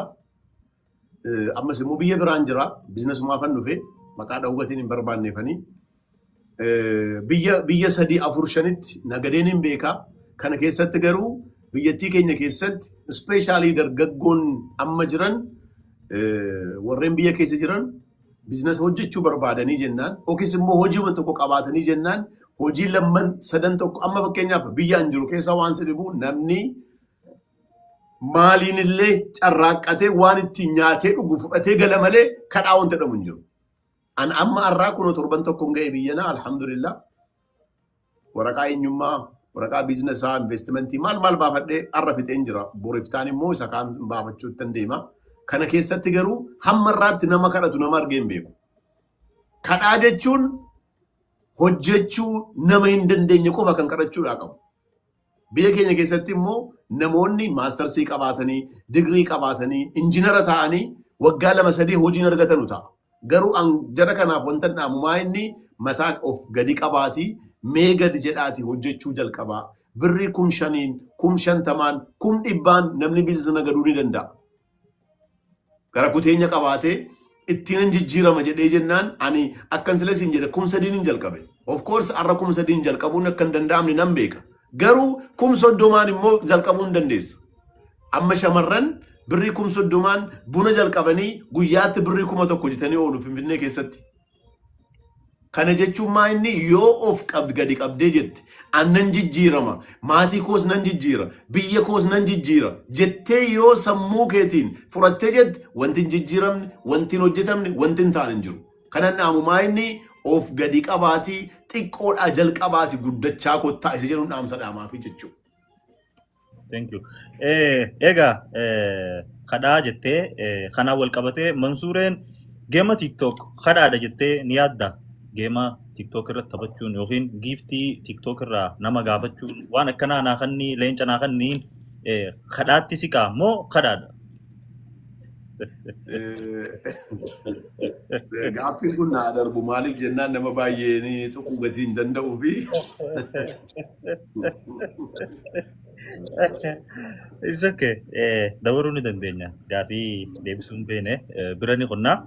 Ammas immoo biyya biraan jira. Biizinasumaafan dhufe, maqaa dhawwatiin hin barbaanneefanii. Biyya sadii, afur, shanitti nagadeen hin beeka. Kana keessatti garuu biyyattii keenya keessatti especially dargaggoon amma jiran, warreen biyya keessa jiran, biizinasa hojjechuu barbaadanii jennaan yookiis immoo hojii tokko qabaatanii jennaan, hojii lamman sadan tokko, amma fakkeenyaaf biyya an jiru keessa waan si dhibu, namni maaliin illee carraaqqatee waan ittiin nyaatee dhugu fudhatee gala malee kadhaa wanta jedhamu hin jiru. An amma har'aa kunoo torban tokko hin ga'e biyyanaa, alhamdulillah. Waraqaa eenyummaa, waraqaa biizinesaa, investimentii maal maal baafadhee har'a fixeen jira. Boriftaan immoo isa kaan baafachuutti hin deema. Kana keessatti garuu hamma irraatti nama kadhatu nama argee hin beeku. Kadhaa jechuun hojjechuu nama hin dandeenye qofa kan kadhachuudhaa qabu. Biyya keenya keessatti immoo namoonni maastarsii qabaatanii, digirii qabaatanii, injinara ta'anii waggaa 2, 3 hojiin argatanu ta'a. Garuu an jara kanaaf wanta dhaamu maa inni mataa of gadi qabaatii, mee gadi jedhaati hojjechuu jalqabaa. Birrii 5,000n, 50,000n, 100,000n namni biizinasa nagaduu ni danda'a. Gara kuteenya qabaatee ittiin jijjiirama jedhee jennaan, ani akkan sila siin jedhe 3,000n hin jalqabe. Of course, har'a 3,000n jalqabuun akka hin danda'amne nan beeka. Garuu 30,000n immoo jalqabuu hin dandeessa. Amma shamarran birrii 30,000n buna jalqabanii guyyaatti birrii 1,000 hojjetanii oolu Finfinnee keessatti. Kana jechuun maa inni yoo of qabd gadi qabdee jette, an nan jijjiirama, maatii koos nan jijjiira, biyya koos nan jijjiira jettee yoo sammuu keetiin fudhattee jette, wanti hin jijjiiramne, wanti hin hojjetamne, wanti hin taane hin jiru. Kanan dhaamu maa inni of gadi qabaatii xiqqoodhaa jalqabaati guddachaa kottaa isa jedhuun dhaamsa dhaamaafi jechuudha. Thank you. Egaa kadhaa jettee, kanaan wal qabatee Mansuureen game TikTok kadhaadha jettee ni yaadda? Game TikTok irratti taphachuun yookiin giiftii TikTok irraa nama gaafachuun, waan akkanaa naa kanni, leenca naa kanniin, kadhaatti siqaa moo kadhaadha? Gaaffiin kun naa darbu. Maaliif jennaan, nama baay'ee ni tuquu gatii hin danda'uu fi It's okay. Dabaruu ni dandeenya. Gaafii deebisuu hin beene bira ni qonnaa.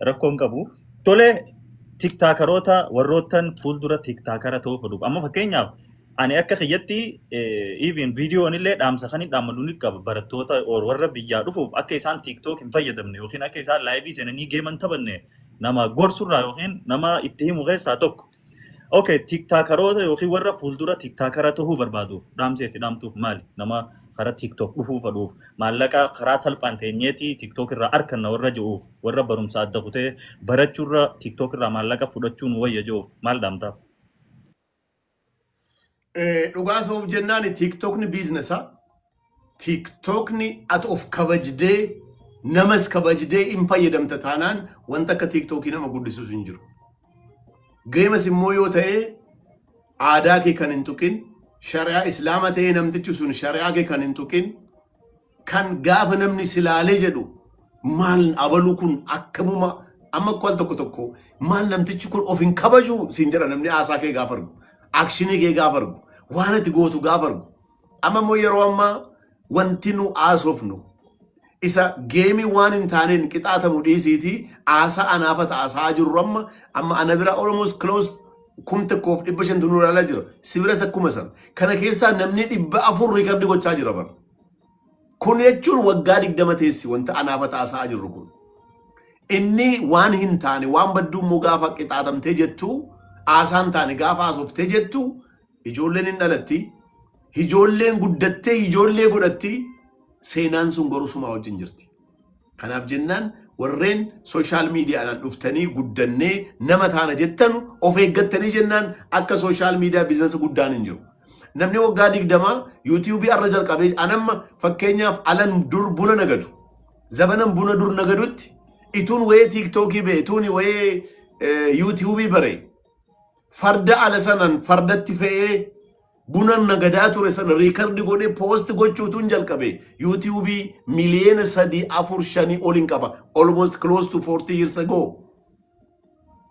Rakkoo hin qabu. Tole, tiktaakaroota warroottan fuuldura tiktaakara ta'uu fedhu. Amma fakkeenyaaf ani akka kiyyatti even viidiyoon illee dhaamsa kan hin dhaammadu ni qaba, barattoota or warra biyyaa dhufuuf akka isaan TikTok hin fayyadamne yookiin akka isaan live seenanii game hin taphanne nama gorsurraa yookiin nama itti himu keessaa tokko. Okay, tiktaakaroota yookiin warra fuuldura tiktaakara ta'uu barbaaduuf dhaamseeti dhaamtuuf maali? Nama karaa TikTok dhufuu fedhuuf, maallaqa karaa salphaan teenyeetii TikTok irraa arkanna warra jiruuf, warra barumsa adda kutee barachuurra TikTok irraa maallaqa fudhachuun wayya jiruuf maal dhaamtaaf? Dhugaa sa'uuf jennaan, TikTokni biizinesa. TikTokni ati of kabajdee namas kabajdee hin fayyadamta taanaan, wanta akka TikTokii nama guddisuus hin jiru. Games immoo yoo ta'e, aadaa kee kan hin tuqin, shari'aa islaama ta'ee namtichi sun shari'aa kee kan hin tuqin, kan gaafa namni silaalee jedhu maal abaluu kun akkamuma, amma waan tokko tokko maal namtichi kun of hin kabaju siin jedha. Namni haasaa kee gaafa argu, action kee gaafa argu, waan ati gootu gaafa argu. Amma immoo yeroo ammaa wanti nu haasofnu isa game waan hin taaneen qixaatamu dhiisiitii haasaa anaafa haasaa jirru amma ana bira almost close 1500 nu ilaalaa jira. Si biras akkuma sana. Kana keessaa namni 400 record gochaa jira bara. Kun jechuun waggaa 20 teessi wanta anaafa haasaa jirru kun. Inni waan hin taane, waan badduu immoo gaafa qixaatamtee jettu, haasaan taane gaafa haasoftee jettu, ijoolleen hin dhalatti. Ijoolleen guddattee ijoollee godhatti, seenaan sun garuu sumaa wajjin jirti. Kanaaf jennaan warreen social mediadhaan dhuftanii guddannee nama taana jettan of eeggattanii jennaan akka social media business guddaan hin jiru. Namni waggaa 20 YouTube arra jalqabee, anamma fakkeenyaaf alan dur buna nagadu. Zabanan buna dur nagadutti ituun wayee TikTokii ba'e, ituun wayee YouTubeii bare, farda ala sanan fardatti fe'ee buna nagadaa ture sana record godhee post gochuutuun jalqabe YouTubeii miliyoona 3, 4, 5 ol hin qaba, almost close to 40 years ago.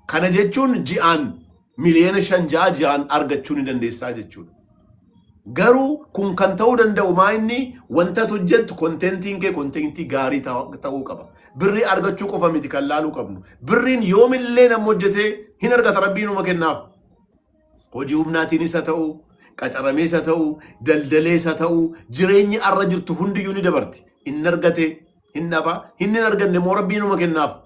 Kana jechuun ji'aan miliyoona 5, 6 ji'aan argachuu ni dandeessaa jechuudha. Garuu kun kan ta'uu danda'u maa inni wanta ati hojjettu contentiin kee contentii gaarii ta'uu qaba. Birrii argachuu qofa miti kan laaluu qabnu. Birriin yoomillee nama hojjetee hin argata, rabbiin uma kennaaf. Hojii humnaatiinis haa ta'u, qacaramees haa ta'u, daldalees haa ta'u, jireenyi arra jirtu hundiyyuu ni dabarti. Inni argate hin dhaba, inni hin arganne immoo rabbiin uma kennaaf.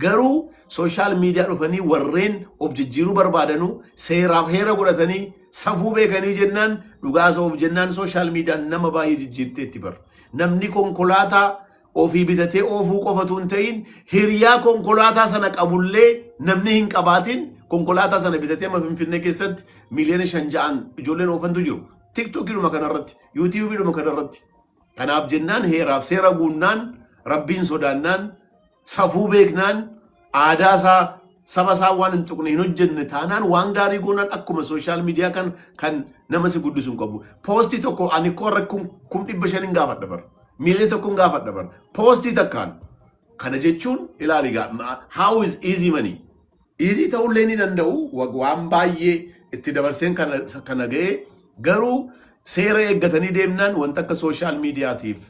Garuu social media dhufanii warreen of jijjiiruu barbaadanuu seeraaf heera godhatanii safuu beekanii jennaan, dhugaasa of jennaan, social mediaan nama baay'ee jijjiirteetti bara. Namni konkolaataa ofii bitatee oofuu qofatu hin ta'in, hiriyaa konkolaataa sana qabullee namni hin qabaatin konkolaataa sana bitatee amma Finfinnee keessatti miliyoona 5, 6n ijoolleen oofantu jiru. TikTokiidhuma kanarratti, YouTubeiidhuma kanarratti. Kanaaf jennaan heeraaf seera guunnaan, rabbiin sodaannaan, safuu beeknaan, aadaa isaa saba isaa waan hin tuqne hin hojjenne taanaan, waan gaarii goonaan, akkuma social media kan nama si guddisu hin qabu. Postii tokko ani koo irra 500,000 hin gaafadha bara. Miiliyoona 1 hin gaafadha bara. Postii takkaan. Kana jechuun ilaali gaa, how is easy money? Easy ta'ullee ni danda'u, waan baay'ee itti dabarseen kana ga'e, garuu seera eeggatanii deemnaan wanta akka social mediatiif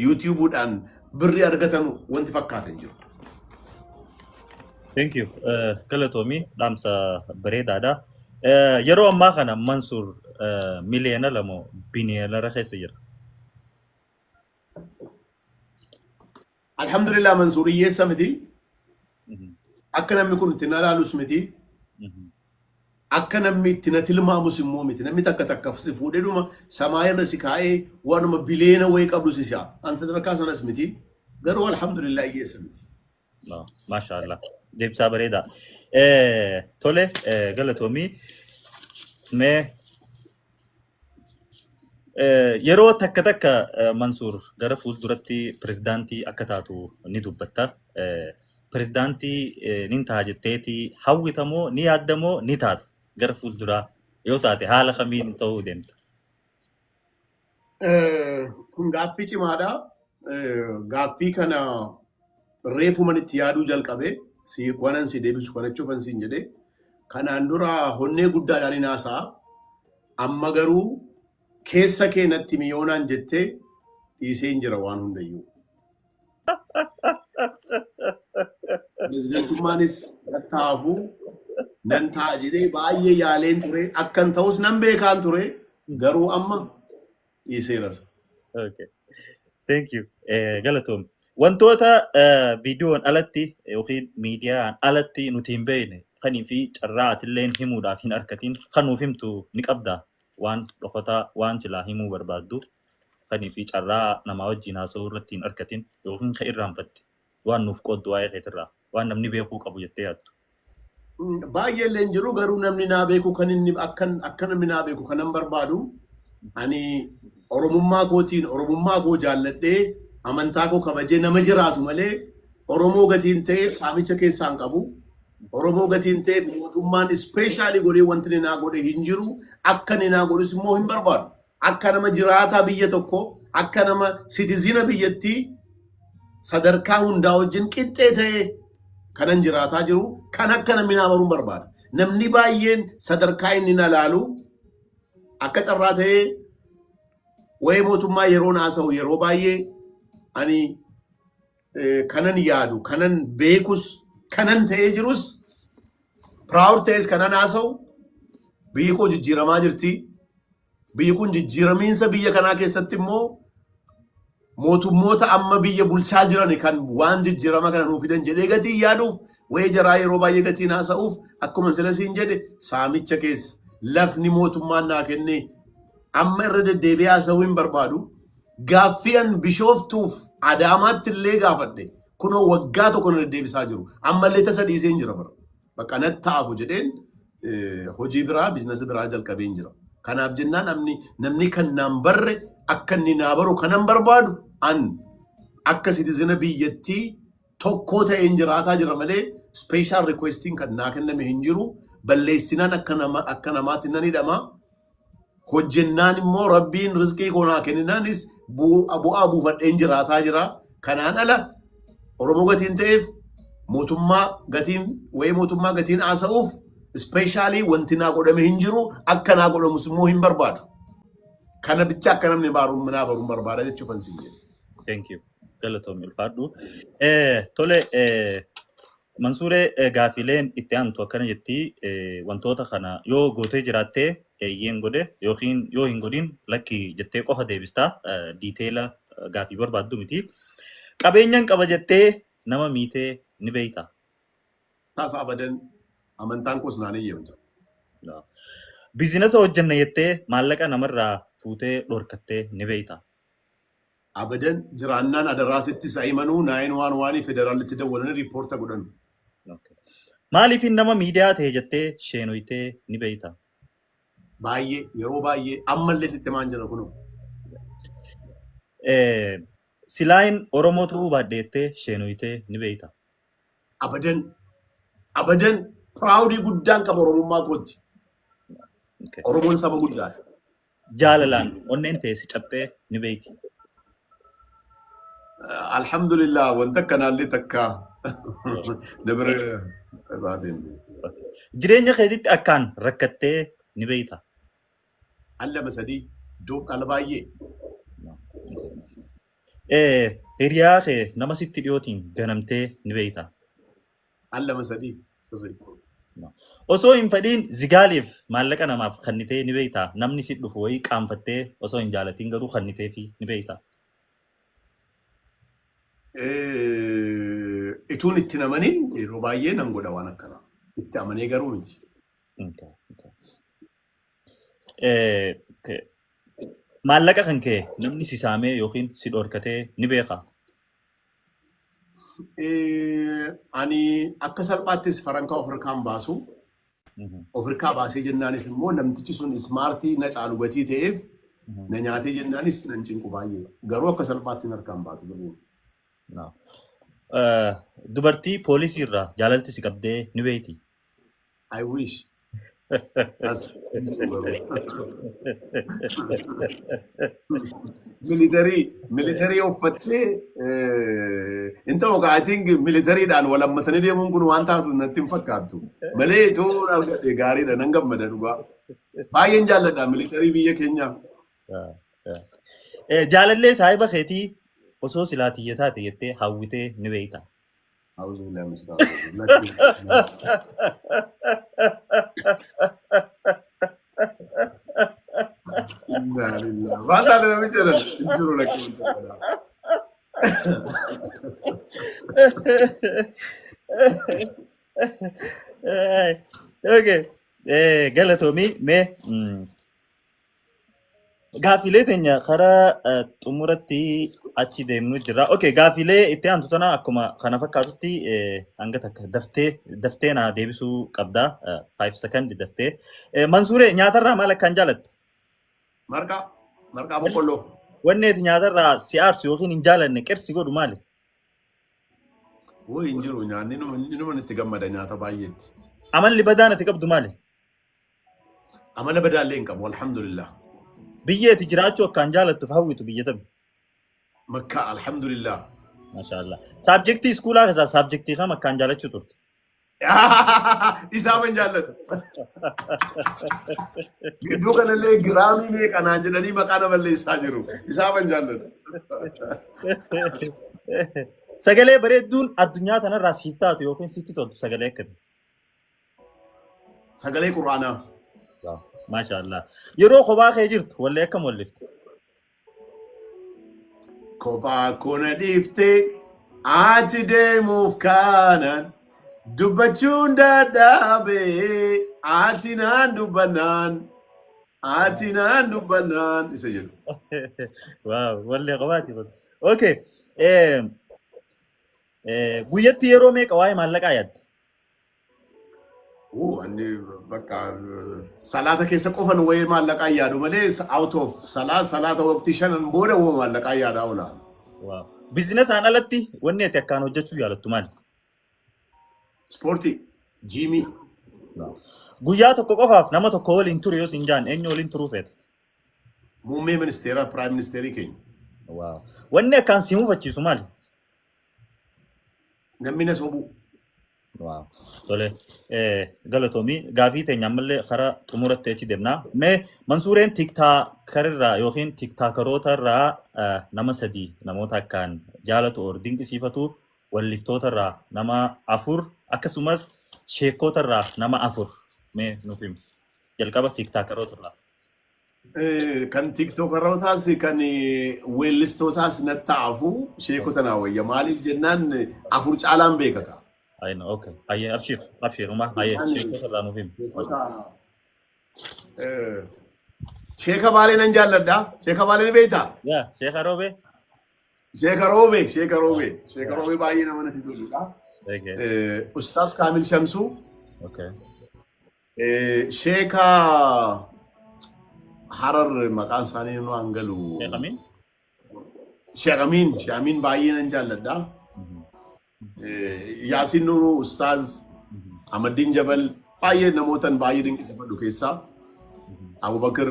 YouTubeuudhaan birrii argatan wanti fakkaatan jiru. Thank you. Galatoomii, dhaamsa bareedaadha. Yeroo ammaa kana Mansuur 2 miliyoona billionaire keessa jira? Alhamdulillah, Mansuur hiyyeessa miti. Akka namni kun itti na ilaalus miti. Akka namni itti na tilmaamus immoo miti. Namni takka takka si fuudhee dhuma samaa irra si kaa'ee waanuma biliyoona wayii qabdu si si'a. An sadarkaa sanas miti. Garuu alhamdulillah hiyyeessa miti. No, Maasha Allah. Deebisaa bareedaa. Tole, galatoomii. Mee yeroo takka takka Mansuur gara fuulduratti pirezidaantii akka taatu ni dubbatta. Pirezidaantii nin ta'a jetteeti hawwitamoo, ni yaaddamoo, ni taata gara fuulduraa? Yoo taate haala kamiin ta'uu deemta? Kun gaaffii cimaadha. Gaaffii kana reefuman itti yaaduu jalqabe, si waanan si deebisu kana jechuufan siin jedhe. Kanaan dura honnee guddaadhaan hin haasa'a. Amma garuu keessa kee natti miyoonaan jettee dhiisee hin jira waan hundayyuu. Pirezidaantummaanis taa'afu nan ta'a jedhee baay'ee yaaleen ture. Akkan ta'us nan beekaan ture. Garuu amma dhiiseeras. Okay. Thank you. Galatoom. Wantoota viidiyoon alatti yookiin miidiyaan alatti nuti hin beekne kanii fi carraa atilleen himuudhaaf hin argatin kan nuuf himtu ni qabda? Waan dhokataa, waan silaa himuu barbaaddu kanii fi carraa namaa wajjin haasa'uu irratti hin argatin yookiin kan irraanfatte, waan nuuf qooddu waa'ee keetirraa waan namni beekuu qabu jettee yaaddu. Baay'ee illee hin jiru, garuu namni naa beeku kan inni akka namni naa beeku kanan barbaadu, ani Oromummaa kootiin, Oromummaa koo jaalladhee, amantaa koo kabajee nama jiraatu malee Oromoo gatiin ta'eef saamicha keessaa hin qabu. Oromoo gatiin ta'eef mootummaan special godhee wanti inni naa godhe hin jiru. Akka inni naa godhus immoo hin barbaadu. Akka nama jiraataa biyya tokko, akka nama citizen biyyattii sadarkaa hundaa wajjin qixxee ta'ee kanan jiraataa jiru kan akka namni naa baruun barbaada. Namni baay'een sadarkaa inni na laalu akka carraa ta'ee Waa'ee mootummaa yeroon haasa'u yeroo baay'ee ani kanan yaadu, kanan beekus, kanan ta'ee jirus, proud ta'es kanan haasa'u, biyyi koo jijjiiramaa jirti. Biyyi kun jijjiiramiinsa biyya kanaa keessatti immoo mootummoota amma biyya bulchaa jiran kan waan jijjiirama kana nuu fidan jedhee gatii yaaduuf, wayii jaraa yeroo baay'ee gatiin haasa'uuf, akkuma sila siin jedhe, saamicha keessa lafni mootummaan naa kenne amma irra deddeebi'ee haasa'uu hin barbaadu. Gaaffii an Bishooftuuf Adaamaatti illee gaafadhe kunoo waggaa tokko na deddeebisaa jiru. Ammallee tasa dhiisee hin jira bara. Bakka natti ta'afu jedheen hojii biraa, business biraa jalqabee hin jira. Kanaaf jennaan namni kan naan barre akka inni naa baru kanan barbaadu, an akka citizen biyyattii tokkoo ta'een jiraataa jira malee special requestiin kan naa kenname hin jiru. Balleessinaan akka namaatti nan hidhama. Hojjennaan immoo Rabbiin rizqii koo naa kenninaanis bu'aa buufadheen jiraataa jira. Kanaan ala Oromoo gatiin ta'eef mootummaa gatiin wayii mootummaa gatiin haasa'uuf special wanti naa godhame hin jiru, akka naa godhamus immoo hin barbaadu. Kana bicha akka namni baruun naa baruun barbaada jechuufan siin jedhe. Thank you. Galatoomi, ulfaadhu. Tole, Mansuuree, gaafileen itti aantu akkana jetti: wantoota kana yoo gootee jiraattee eeyyeen godhe yookiin yoo hin godhin lakki jettee qofa deebistaa, detail gaafii barbaaddu miti. Qabeenyan qaba jettee nama miitee ni beeyta? Taasa, abadan, amantaan koos naan eeyyamtu. Business hojjenna jettee maallaqa namarraa fuutee dhorkattee ni beeyta? Abadan, jiraannaan adaraasitti isa himanuu 911 federaalitti dawwalanii report godhan. Okay. Maaliif nama miidiyaa ta'e jettee sheenoytee ni beeyta? Baay'ee, yeroo baay'ee, ammallee sitti maan jira kunoo. Silaayin Oromoo ta'uu baadheettee sheenoytee ni beeyta? Abadan, abadan, proud guddaan qaba Oromummaa kootti. Oromoon saba guddaadha. Jaalalaan onneen ta'e si cabxee ni beeyti? Alhamdulillah, wanta akkanaallee takka na bira taateen beekti. Jireenya keetitti akkaan rakkattee ni beeyta? Al lama sadii iddoo dhala baay'ee. Hiriyaa kee nama sitti dhiyootiin ganamtee ni beeyta? Al lama sadii, sirrii. Osoo hin fedhiin zigaaliif maallaqa namaaf kennitee ni beeyta? Namni si dhufu wayii qaanfattee osoo hin jaalatiin garuu kenniteefi ni beeyta? Ituun itti namaniin yeroo baay'ee nan godha waan akkanaa. Itti amanee garuu miti. Okay. Maallaqa kan kee namni si saamee yookiin si dhorkatee ni beekaa? Ani akka salphaattis farankaa of harkaan baasu. Of harkaa baasee jennaanis immoo namtichi sun smart na caalu gatii ta'eef na nyaatee jennaanis nan cinqu baay'ee. Garuu akka salphaatti harkaan baatu birriin. No. Dubartii poolisii irraa jaalalti si qabdee ni beeyti? I wish. As military uffattee hin ta'u kaa. I think militarydhaan wal hammatanii deemuun kun waan taatu natti hin fakkaattu. Malee itoo argadhe gaariidha, nan gammada dhugaa. Baay'een jaalladha military biyya keenyaa. Jaalallee saahiba keetii osoo silaa tiyya taate jettee hawwitee ni beeyta? Auzu billahi minash shaitanir rajiim. Inna lillahi. Maal taate namicha jedhan hin jiru, lakki wanta kanaa. Okay. Galatoomii, mee gaafiilee teenya karaa xumuratti achi deemnu jira. Okay, gaafiilee itti aantu tana akkuma kana fakkaatutti hanga takka daftee daftee naa deebisuu qabda. 5 second daftee. Mansuuree, nyaatarraa maal akkaan jaalattu? Marqaa, marqaa boqqolloo. Wanni ati nyaatarraa si aarsu yookiin hin jaalanne qirsi godhu maali? Woo, hin jiru, nyaanni inuma itti gammada nyaata baay'eetti. Amalli badaan ati qabdu maali? Amala badaallee hin qabu, alhamdulillah. Biyya ati jiraachuu akkaan jaalattuuf hawwitu biyya tami? Makkaa, alhamdulillah. Maashaallah. Subject school keessaa subject kam akkaan jaalachuu turte? Isaa ban jaalladha. Gidduu kanallee giraamii meeqa naan jedhanii maqaa na balleessaa jiru. Isaa ban jaalladha. Sagalee bareedduun addunyaa tanarraa siif taatu yookiin sitti toltu sagalee akkamii? Sagalee Qur'aanaa. Maasha Allah. Yeroo kophaa kee jirtu wallee akkam wallifta? Kophaa koo na dhiiftee ati deemuuf kaanaan dubbachuun dadhabee ati naan dubbannaan ati naan dubbannaan isa jedhu. Waaw, wallee kophaati kun. Okay. Guyyatti yeroo meeqa waa'ee maallaqaa yaadda? Ani bakka salaata keessa qofan wayii maallaqaa yaadu malee, out of salaata waqtii shanan booda woo maallaqaa yaadaa oola. Waaw. Bizinesaan alatti wanni ati akkaan hojjechuu jaalattu maali? Ispoortii, jiimii. Guyyaa tokko qofaaf nama tokko waliin turu yoo siin jaan, eenyu waliin turuu feeta? Muummee ministeera, prime ministerii keenya. Waaw. Wanni akkaan si mufachiisu maali? Namni na sobuu. Waaw. Tole. Galatoomii, gaafii teenya ammallee karaa xumuratti achi deemna. Mee Mansuureen tiktaakarirraa yookiin tiktaakaroota irraa nama sadii namoota akkaan jaalatu or dinqisiifatu, walliftoota irraa nama afur, akkasumas sheekota irraa nama afur mee nuuf himi. Jalqaba tiktaakeroota irraa. Kan tiktookarootaas kan weellistootaas natti hafu sheekota naa wayya. Maaliif jennaan afur caalaan beeka kaa. Ayina, okay. Ayyee, abshir, abshir, uma ayyee, sheekota irraa nuuf himi. Sheekota Sheeka Baalee nan jaalladha. Sheeka Baalee ni beektaa? Yaa Sheeka Roobee. Sheeka Roobee, Sheeka Roobee, Sheeka Roobee baay'ee nama natti toludha. Okay. Ustaaz Kaamil Shamsuu, Sheeka Harar maqaan isaanii nu hangalu. Sheekh Amiin. Sheekh Amiin, Sheekh Amiin baay'ee nan jaalladha. Yaasiin Nuuruu, Ustaaz Ahmadiin Jabal baay'ee namootan baay'ee dinqisiifadhu keessaa. Abubakar,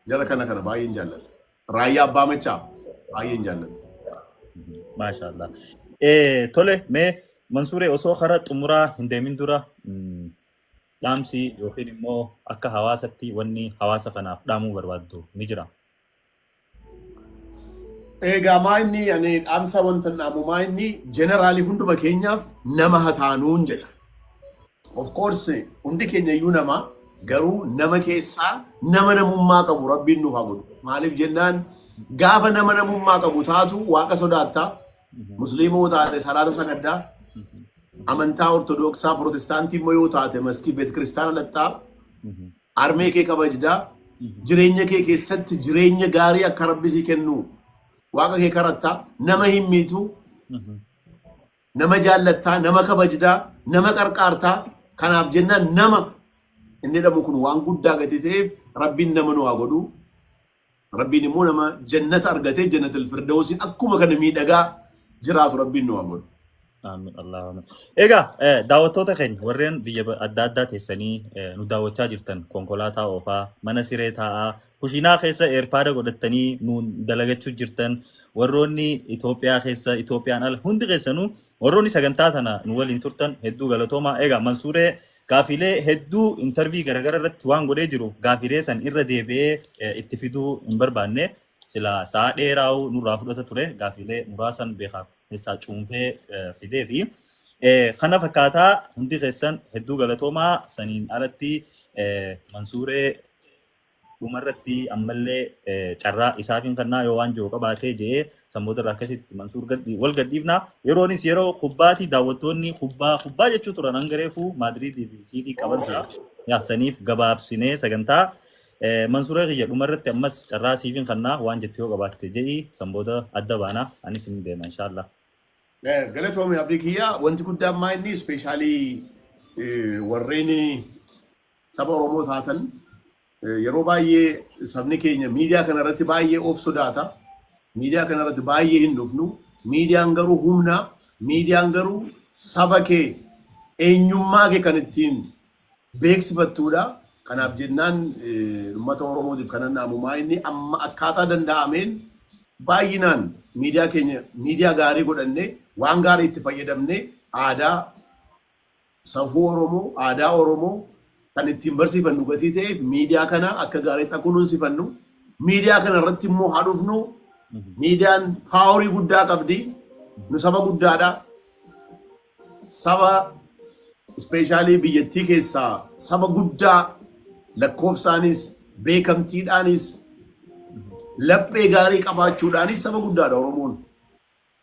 jara kana kana baay'een jaalladha. Raayyaa Abbaa Machaa baay'een jaalladha. Maashaallah. Tole, mee Mansuuree, osoo karaa xumuraa hin deemin dura dhaamsi yookiin immoo akka hawaasatti wanni hawaasa kanaaf dhaamuu barbaaddu ni jira? Egaa maa inni ani dhaamsa wanta dhaamu maa inni generally hunduma keenyaaf nama haa taanuun jedha. Of course hundi keenya iyyuu nama, garuu nama keessaa nama namummaa qabu Rabbiin nuuf haa godhu. Maaliif jennaan gaafa nama namummaa qabu taatu Waaqa sodaattaa, Musliima yoo taate salaata sagaddaa, amantaa Ortodooksaa Protestaantii immoo yoo taate maskii beet kiristaana dhaqxaa, armee kee kabajdaa, jireenya kee keessatti jireenya gaarii akka Rabbi sii kennu Waaqa kee karattaa, nama hin miitu, nama jaallattaa, nama kabajdaa, nama qarqaartaa. Kanaaf jennaan nama inni jedhamu kun waan guddaa gatii ta'eef Rabbiin nama nu haa godhu. Rabbiin immoo nama jannata argatee jannatul firdawsiin akkuma kana miidhagaa jiraatu Rabbiin nu haa godhu. Amiin. Allahu amiin. Egaa daawwattoota keenya warreen biyya adda addaa teessanii nu daawwachaa jirtan, konkolaataa oofaa, mana siree taa'aa, kushiinaa keessa AirPod godhattanii nu dalagachuu jirtan, warroonni Itoophiyaa keessa, Itoophiyaan ala, hundi keessanuu warroonni sagantaa tana nu waliin turtan hedduu galatoomaa. Egaa Mansuuree gaafiilee hedduu interview garaagara irratti waan godhee jiruuf gaafiilee san irra deebi'ee itti fiduu hin barbaanne. Sila sa'a dheeraa'uu nurraa fudhata ture. Gaafiilee muraasan beekaaf keessaa cuunfee fidee fi kana fakkaataa. Hundi keessan hedduu galatoomaa. Saniin alatti Mansuuree dhumarratti ammallee carraa isaatiin kannaa yoo waan jiru qabaatee jedhee sanboota irraa akkasitti Mansuur wal gadhiifna. Yeroonis yeroo kubbaatii, daawwattoonni kubbaa kubbaa jechuu turan, hanga reefuu Maadriidii fi Siitii qaban tura. Yaa saniif gabaabsinee sagantaa. Mansuuree kiyya, dhumarratti ammas carraa siifin kannaa, waan jettu yoo qabaatte jedhii sanboota adda baana, anis hin deema inshaallah. Galatoome abdii kiyya. Wanti guddaan maa inni especially warreen saba Oromoo taatan, yeroo baay'ee sabni keenya miidiyaa kana irratti baay'ee of sodaata. Miidiyaa kana irratti baay'ee hin dhufnu. Miidiyaan garuu humna. Miidiyaan garuu saba kee, eenyummaa kee kan ittiin beeksifattuudha. Kanaaf jennaan uummata Oromootiif kanan dhaamu maa inni amma akkaataa danda'ameen baay'inaan miidiyaa keenya miidiyaa gaarii godhannee waan gaarii itti fayyadamnee aadaa Safuu Oromoo, aadaa Oromoo kan ittiin barsiifannu gatii ta'eef miidiyaa kana akka gaariitti akka kunuunsifannu, miidiyaa kana irratti immoo haa dhufnu. Miidiyaan power guddaa qabdi. Nu saba guddaadha. Saba especially biyyattii keessaa saba guddaa, lakkoofsaanis, beekamtiidhaanis, laphee gaarii qabaachuudhaanis saba guddaadha Oromoon.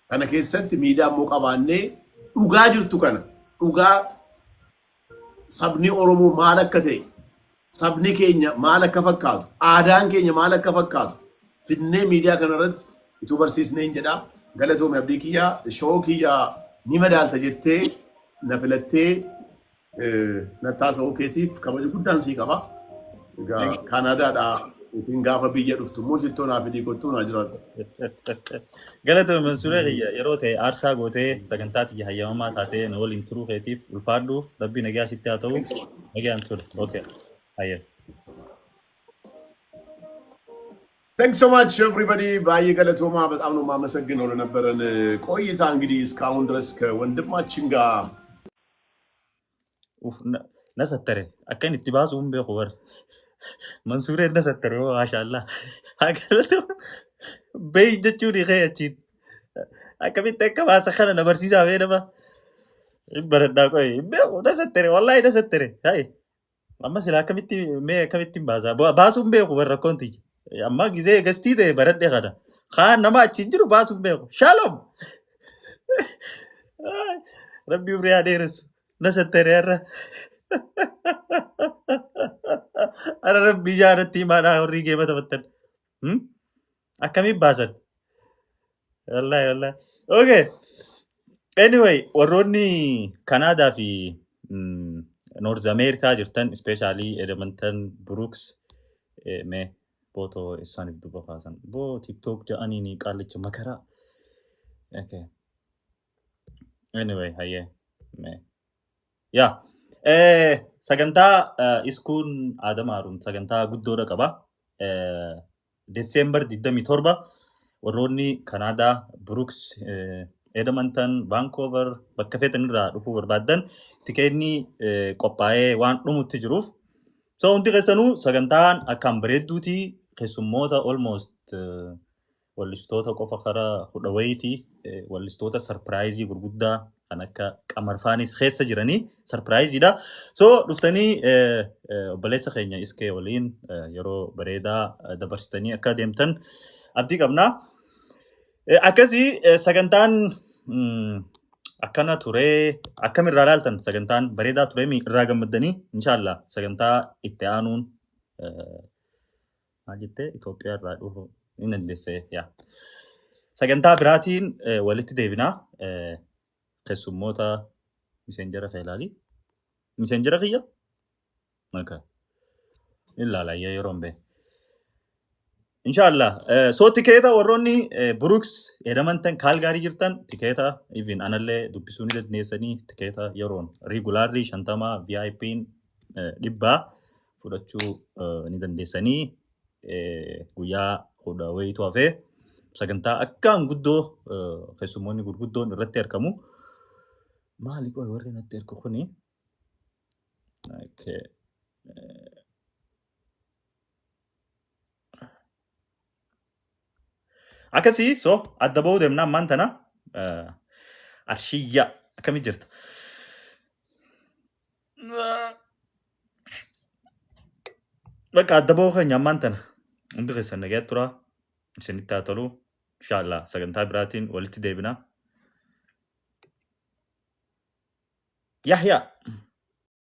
Kana keessatti miidiyaa immoo qabaannee dhugaa jirtu kana, dhugaa sabni Oromoo maal akka ta'e, sabni keenya maal akka fakkaatu, aadaan keenya maal akka fakkaatu finnee miidiyaa kana irratti utuu barsiisnee hin jedhaa. Galatoome Abdii kiyyaa, show kiyyaa ni madaalta jettee na filattee nattaasa'uu keetiif kabaja guddaan sii qaba. Egaa Kaanaadaadhaa yookiin gaafa biyya dhuftu immoo shittoo naa fidii kottuu, naa jiraadhu. Galatoome Mansuuree kiyya, yeroo ta'e aarsaa gootee sagantaa tiyya hayyamamaa taatee na waliin turuu keetiif ulfaadhu. Rabbi nagaa sitti haa ta'u. Nagaan ture. Okay. Hayyee. Thanks so much, everybody. ባዬ ገለቶማ በጣም ነው የማመሰግነው ለነበረን ቆይታ። እንግዲህ እስካሁን ድረስ ከወንድማችን ጋር Uf, na sattare. Akka inni itti baasu hin beeku bara. Mansuureen na sattare hoo, maashaallah. Haa galatoom. Beey jechuun kee achiin. Akkamitti akka baasa kana na barsiisaa bee nama. Hin baradhaa qoye. Hin beeku, na sattare, wallaahi na sattare. Hayi. Amma sila akkamitti, mee akkamitti hin baasa? Baasuu hin beeku warra rakkoon tiyya. Amma gizee gastii ta'e baradhe kana. Kaan nama achiin jiru baasuu hin beeku. Shalom! Rabbi umrii haa dheeressu. Na sattare har'a. Har'a Rabbi jaalatti himaadhaa warri geema taphattan. Akkamiin baasan? Wallaahi, wallaahi. Okay. Anyway, warroonni Kanaadaa fi North America jirtan, especially Edmonton, Brooks, mee footoo isaaniif duuba kaasan. Boo TikTok jedhaniini qaalicha makaraa. Okay. Anyway, hayyee. Mee. Yaa. Sagantaa iskuun Aadam Haaruun sagantaa guddoodha qaba. December 27 warroonni Kanaadaa, Brooks, Edmonton, Vancouver bakka feetan irraa dhufuu barbaaddan tikeenni qophaa'ee waan dhumutti jiruuf. So hundi keessanuu sagantaan akkaan bareedduuti, keessummoota almost wallistoota qofa kara 10 wayiiti, wallistoota surprise gurguddaa kan akka Qamarfaanis keessa jiranii surpriseiidha. So dhuftanii obboleessa keenya Iskee waliin yeroo bareedaa dabarsitanii akka deemtan abdii qabna. Akkasii sagantaan akkana ture. Akkamirraa ilaaltan? Sagantaan bareedaa ture, irraa gammaddanii? Inshaallah sagantaa itti aanuun maal jettee Itoophiyaa irraa dhufu ni dandeesse yaa. Sagantaa biraatiin walitti deebinaa. Keessummoota Messenger kee ilaali. Messenger kiyya? Okay. Ilaala yeroo hin beekne. Inshallah. So tikeeta warroonni Brooks, Edmonton, Calgary jirtan tikeeta even anallee dubbisuu ni dandeessanii, tikeeta yeroon regularly 50, VIP'n 100 fudhachuu ni dandeessanii. Guyyaa 10 wayiitu hafee sagantaa akkaan guddoo keessummoonni gurguddoon irratti argamu. Maali qoy warri natti ergu kuni? Okay. Akkasii, so adda ba'uu deemna ammaan tana. Arshiyya, akkamii jirta? Bakka adda ba'uu keenya ammaan tana. Hundi keessan nagayaa tura. Isinitti haa tolu. Inshallah sagantaa biraatiin walitti deebina. Yahya.